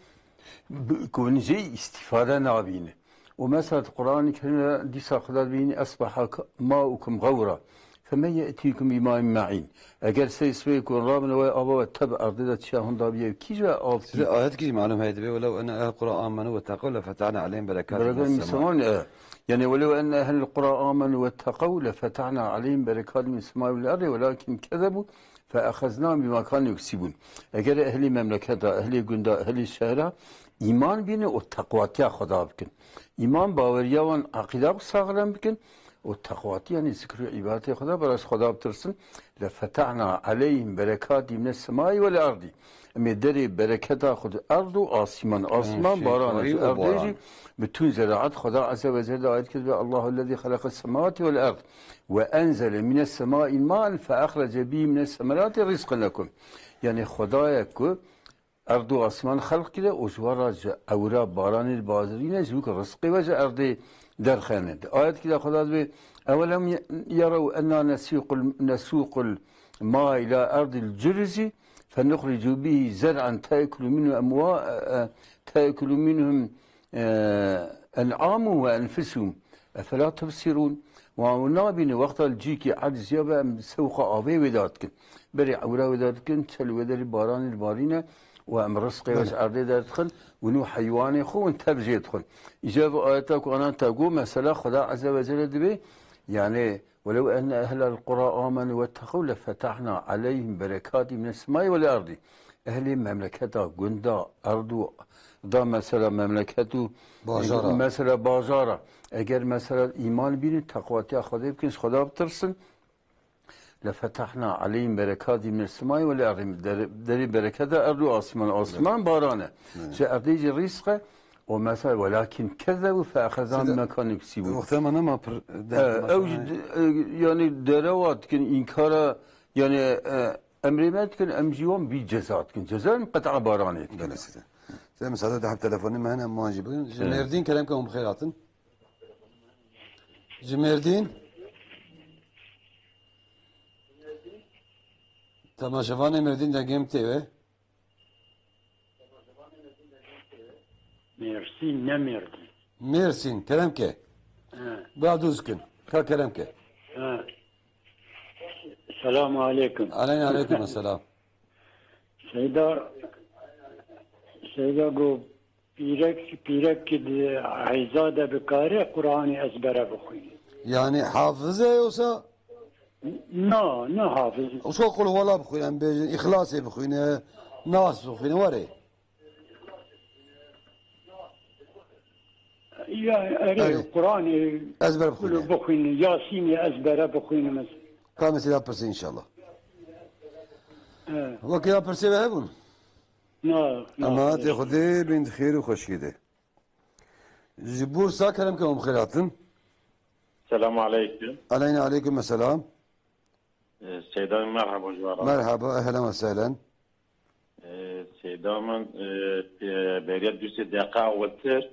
bi-, ku hûn jê îstîfade nabînin. Û mesela di Qur'anê Kerîm de dîsa Xweda dibînî, "Esbaha k-, ma'ukum ğawra. Femen ye'tîkum bima'in ma'in." Eger sey sibê ku rabin we ava we teb erdê de çiya hunda biye, kî ji we av Size ayet kî malum heye dibê, "Welev enne ehl Qura amenu ve teqew le fetahna aleyhim berekatin Bereket minas sema." Miseman, e, yani, "Welev enne ehl Qura amenu ve teqew le fetahna aleyhim berekatin minas semai vel erdi, velakin kezebu fe ehaznahum bima kanu yeksibun." Eger ehlî memleketa, ehlî gunda, ehlî şehra îman bîne û teqwatiya Xweda bikin. Îman baweriya wan, eqîda xwe saxlem bikin. û teqwatî, yanî zikr û îbadetê Xweda, bi rast Xweda bitirsin. Lefetahna aleyhim berekatî mines semai wel erdî. Em ê derê bereketa xwe di erd û asîman, asîman, baran, şêkarî ji û erdê jî baran. Bi tûn zeraet Xweda Azze ve Celle ayet kiribe, Allahu lezî xeleqes semawatî wel erd ve enzele mines semai maen fe exrece bî mines semeratî rizqen lekum. Yanî Xwedayek ku erd û asîman xelq kire û ji we re ji ewra baranê li bazirîne, ji wî ku rizqê we ji erdê derxene. Di ayetkî de Xweda dibê, "Ewelem ye-, yerew enna nesûqul, nesûqul ma ila erdil curuzi, fenuxricu bihi zer'an te'kulu minhu emwa-, e, e, te'kulu minhum, e, en'amuhum ve enfusuhum. Efela tubsirûn?" Wan hûn nabînin wexta li cîkî erd ziya be em sewqa avê wê de dikin. Berê ewra wê de dikin, çel wê derî baranê dibarîne û em rizqê wê ji erdê derdixin û nû heywanê xwe hûn tev jê dixwin. Îca vê ayeta ku anan te got, mesela Xweda Azze ve Celle dibê, yani, "Welev enne ehlel qura amenu vetteqew lefetahna aleyhim berekatî mines semai vel erdî." Ehlê memleketa gunda, erd û da mesela memleket û bajara. Mesela bajara. Eger mesela îman bînin, teqwatiya Xwedê bikin, ji Xweda bitirsin, "Lefetahna aleyhim berekatî mines semai vel erdî." Der-, derê bereketa erd û asîman. Asîman baran e. Ji erdê jî rîzq e. O mesela, "Welakin kezzebu fe exezahum bima kanu yeksibun." Wextê me nema pir E, ew jî, e, yani derewa dikin, înkara, yani, e, emrê me dikin, em jî wan bî ceza dikin. Ceza em qet'a baranê dikin. Belê side. Side, misade de hep telefonê me hene, em wan jî bikin. Ji Mêrdîn kerem ke hûn bi xêr hatin. Ji Mêrdîn. Temaşevanê Mêrdîn dengê min tê wê. Mêrsîn, ne Mêrdîn. Mêrsîn, kerem ke. He. Ba dûz kin. Ka kerem ke. He. Selamu aleykum. Aleyna aleykum selam. Seyda, Seyda got, pîrek, pîrek ki di heyza de bikare Qur'anê ezbere bixwîne. Yani hafiz e yoksa? Na, ne hafiz. Wisa Qul Huwallah bixwîne, em bêjin, Îxlasê bixwîne, Nas bixwîne, were. Ya, erê, Erê. Qur'anê Ezber bixwîne. Bixwîne, Yasînê ezbere bixwîne mes-, Ka mesela pirsê inşallah. He. Wekî ya pirsê ve hebûn? Na, na. Emahatê Xwedê bin xêr û xweşiyê de. Ji Bursa kerem ke hûn bi xêr hatin. Selamu aleykum. Aleyna aleykum selam. Ee, Seyda, merhaba ji we re. Merhaba, ehlen ve sehlen. Ee, Seyda min, ee, pê-, beriya du sê deqa awiltir,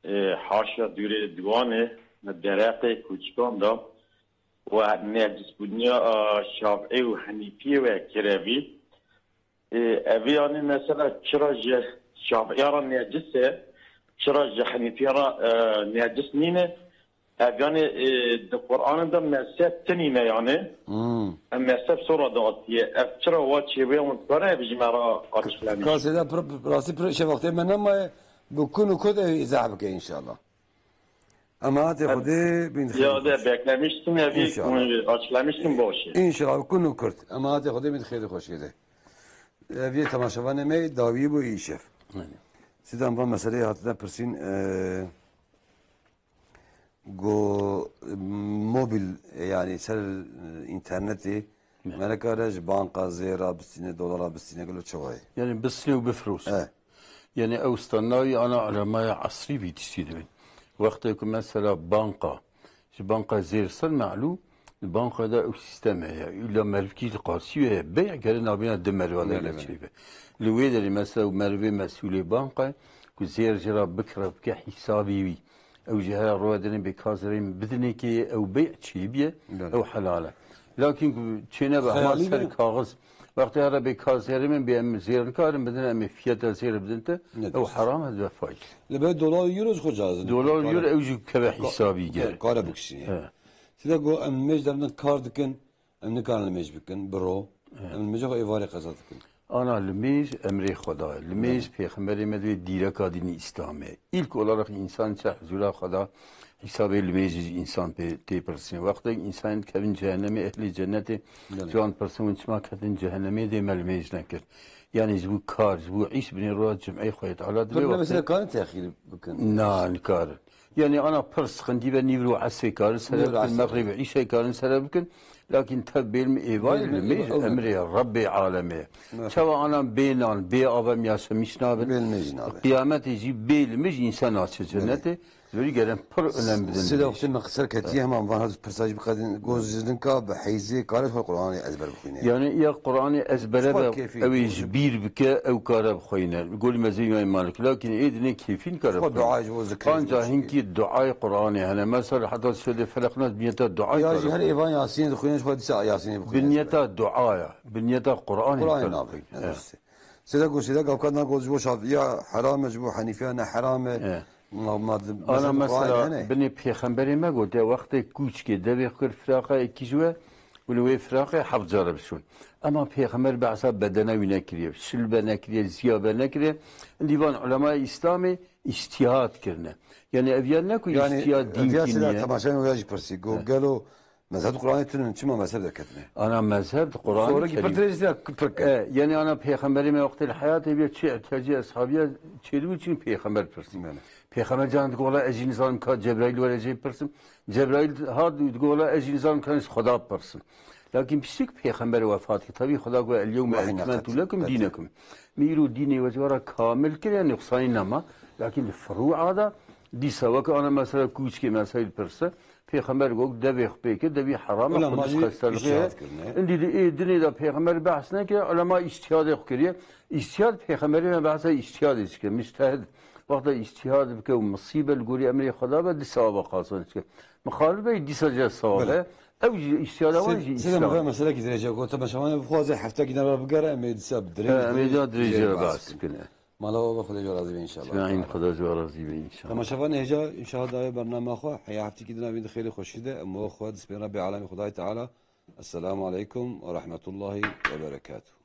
ee, haşa dûrê diwanê, me dereqê kûçikan da, we necisbûniya, a, Şafî û Henîfiyê we kirevî. Ê, evî yanî mesela çira ji Şafîya re necis e, çira ji Henîfiya re, e, necis nîne? Ev yanî, e, di Qur'anê de mezheb tinîne yanî. Hmm. Em mezheb sora dihatiye. Ev çira wa çêbûye hûn dikare ev ji me re açıklanî? Ka Seyda pir, pir, rastî pir şevaqtê me nemaye, bi kun û kurt ev îzah bike inşallah. Emahatê Xwedê bin xêr. Ya de beklemiştim ya bir açıklamıştım boşu. İnşallah kun û kurt. Emahatê Xwedê bin xêr û xweşiyê de. Ev yê temaşevanê me dawî bû îşev. Aynen. Sidan van meseleyê hatine pirsîn, e, go mobil, yani ser, e, internetê, evet, me nikare ji banka zêra bistîne, dolara bistîne, gelo çawa ye? Yani bistîne û bifirose. E. Yani ew standartî ana ulemaya esrî vî tiştî dibin. Wextê ku mesela banka, ji banka zêr ser melû, di banka de ew sîstem heye. Îlla merivkî li qarşî wê heye. Bey'gere nabîna di meriva de çêbe. Li wê derê mesela ew merivê mesûlê banka ku zêr jê re bikire, bike hîsabê wî. Ew jî hera roya dinê bê ka zerê min bidinê kê ew bey'ê çêbiye, ew helal e. Lakin ku çênebe hema ser kaxiz, wextê here bê ka zerê min bê em zêr nikarin bidin, em ê fiyata zêr bidin te, ew heram e, dibe faiz. Li ber dolar û euro jî xwe caiz e. Dolar û euro ew jî keve hîsabî gere. Kare bikişîne. He. Side go em mêj derin kar dikin, em nikarin limêj bikin, biro. Em limêja xwe êvarê qeza dikin. Ana limêj emrê Xweda ye. Limêj Pêxemberê me divê dîreka dînî Îslam e. Îlk olarak însan çe huzûra Xweda hîsabê limêjê ji însan pê tê pirsîn. Wextek însanên dikevin cehennemê, ehlê cennetê ji wan pirsin, hûn çima ketin cehennemê, dê me limêj nekir. Yanî ji bo kar, ji bo îş binê roja cumeyê Xwedê Teala divê. Mesela karin texîr bikin? Na, nikarin. Yani ana pir sixindî be nîvro esê karin sere Nîvro bikin, esê. Mexrib îşe karin sere bikin. Lakin tev bêl mi êvayê Bêl mi li mêj êva-, emrê Rebbê alemê. Evet. Çawa ana bê nan, bê ava em yaşamiş nabin. Bêl mêj nabin. Qiyametê jî bê li mêj însan naçe cennetê. Verî gelen pir önem bidin. Sida wextê me qisir ketiye, heman van hadi pirsa jî biqedin, goz jirinka bi heyzê kare xwe Qur'anê ezber bixwîne. Yani ya Qur'anê ezbere Xwe be, keyfî ew ê ji bîr bike, ew kare bixwîne. Li gorî mezhebê Îmam Malik. Lakin ê dinê keyfî nikare Xwe bixwîne. Dua ji bo zikir Anca ji bo hinkî duayê Qur'anê hene. Mesela heta şedê felek nas binyeta duayê Ya kare jî her bixwîne. Êvan Yasînê dixwîne, ji xwe dîsa Yasînê bixwîne. Binyeta duaya, binyeta Qur'anê Qur'anê kare nabin. Bixwîne. Evet. Evet. Sêde ku, sêde gavkar na got ji bo Şafiya heram e, ji bo Henîfiya ne heram e. E. Ma, ma, Ana mezheb Qur'anê mesela hene. Binê pêxemberê me gote, wextê kûçkê devê xwe kir firaqe êkî ji we, û li wê firaqê heft care biçûn. Ema pêxember behsa bedene wî nekiriye, şilbe nekiriye, ziyabe nekiriye. Dîvan ulemaya Îslamê îctîhad kirine. Yani ev yan ne ku Yani, îctîhad dîn ev ya kî sêde niye? Temaşeyên wê ya jî pirsî. Go, E. Gelo Mezheb Qur'anê tune, çima mezheb derketine? Ana mezheb di Qur'anê Sorekî Kerîm. Pir dirêj diya, pir kevn. E, yani ana pêxemberê me wextê li heyatê bîya çi ihtiyacê eshabiya çêdibû, çi pêxember pirsim. Bele. Pêxember can digola ez jî nizanim ka Cebraîl were jê pirsim. Cebraîl hat digola ez jî nizanim ka Xweda pirsim. Lakin piştî pêxember wefat kir. Tabii Xweda got, "El yewme Wahî ekmentu neqet. Lekum Qet. Dînekum." Min îro dînê we ji we re kamil kir, yani nuqsanî nema. Lakin li firûa da dîsa wek ana mesela kûçkê mesela pirse. Pêxember got, devê xwe pê kir, devî heram e, Ulema Qudus jî xestelixê. Îctihad kirine. Îndî di ê dinê de pêxember behs nekiriye, ulema îctihadê xwe kiriye. Îctihad pêxemberê me behsa îctihadê dike. Mictehid wexta îctihad bike û misîbe li gorî emrê Xweda be, di sewaba qazanç dike. Mixalif be dîsa jê sewab Bele. E. Ew jî îctihada wan jî Sê-, sê-, Îslam. Mesela ki derece got, temaşevanê bixwaze heftekî nava bigere, em ê dîsa bi dirêj He, em ê dirêj da dirêj jê re behs behs bikin. Bikin. Mala we xwedê ji we razî be înşallah. Ecmaîn, Teala. Xweda ji we razî be înşallah. Temaşevanê hêja, înşallah dawê bernama xwe, heya heftekî din a vîn di xêrê xweşî de, em we xwe dispên Rebbê alemê Xwedayê Teala. Esselamu aleykum ve rahmetullahi ve berekatuh.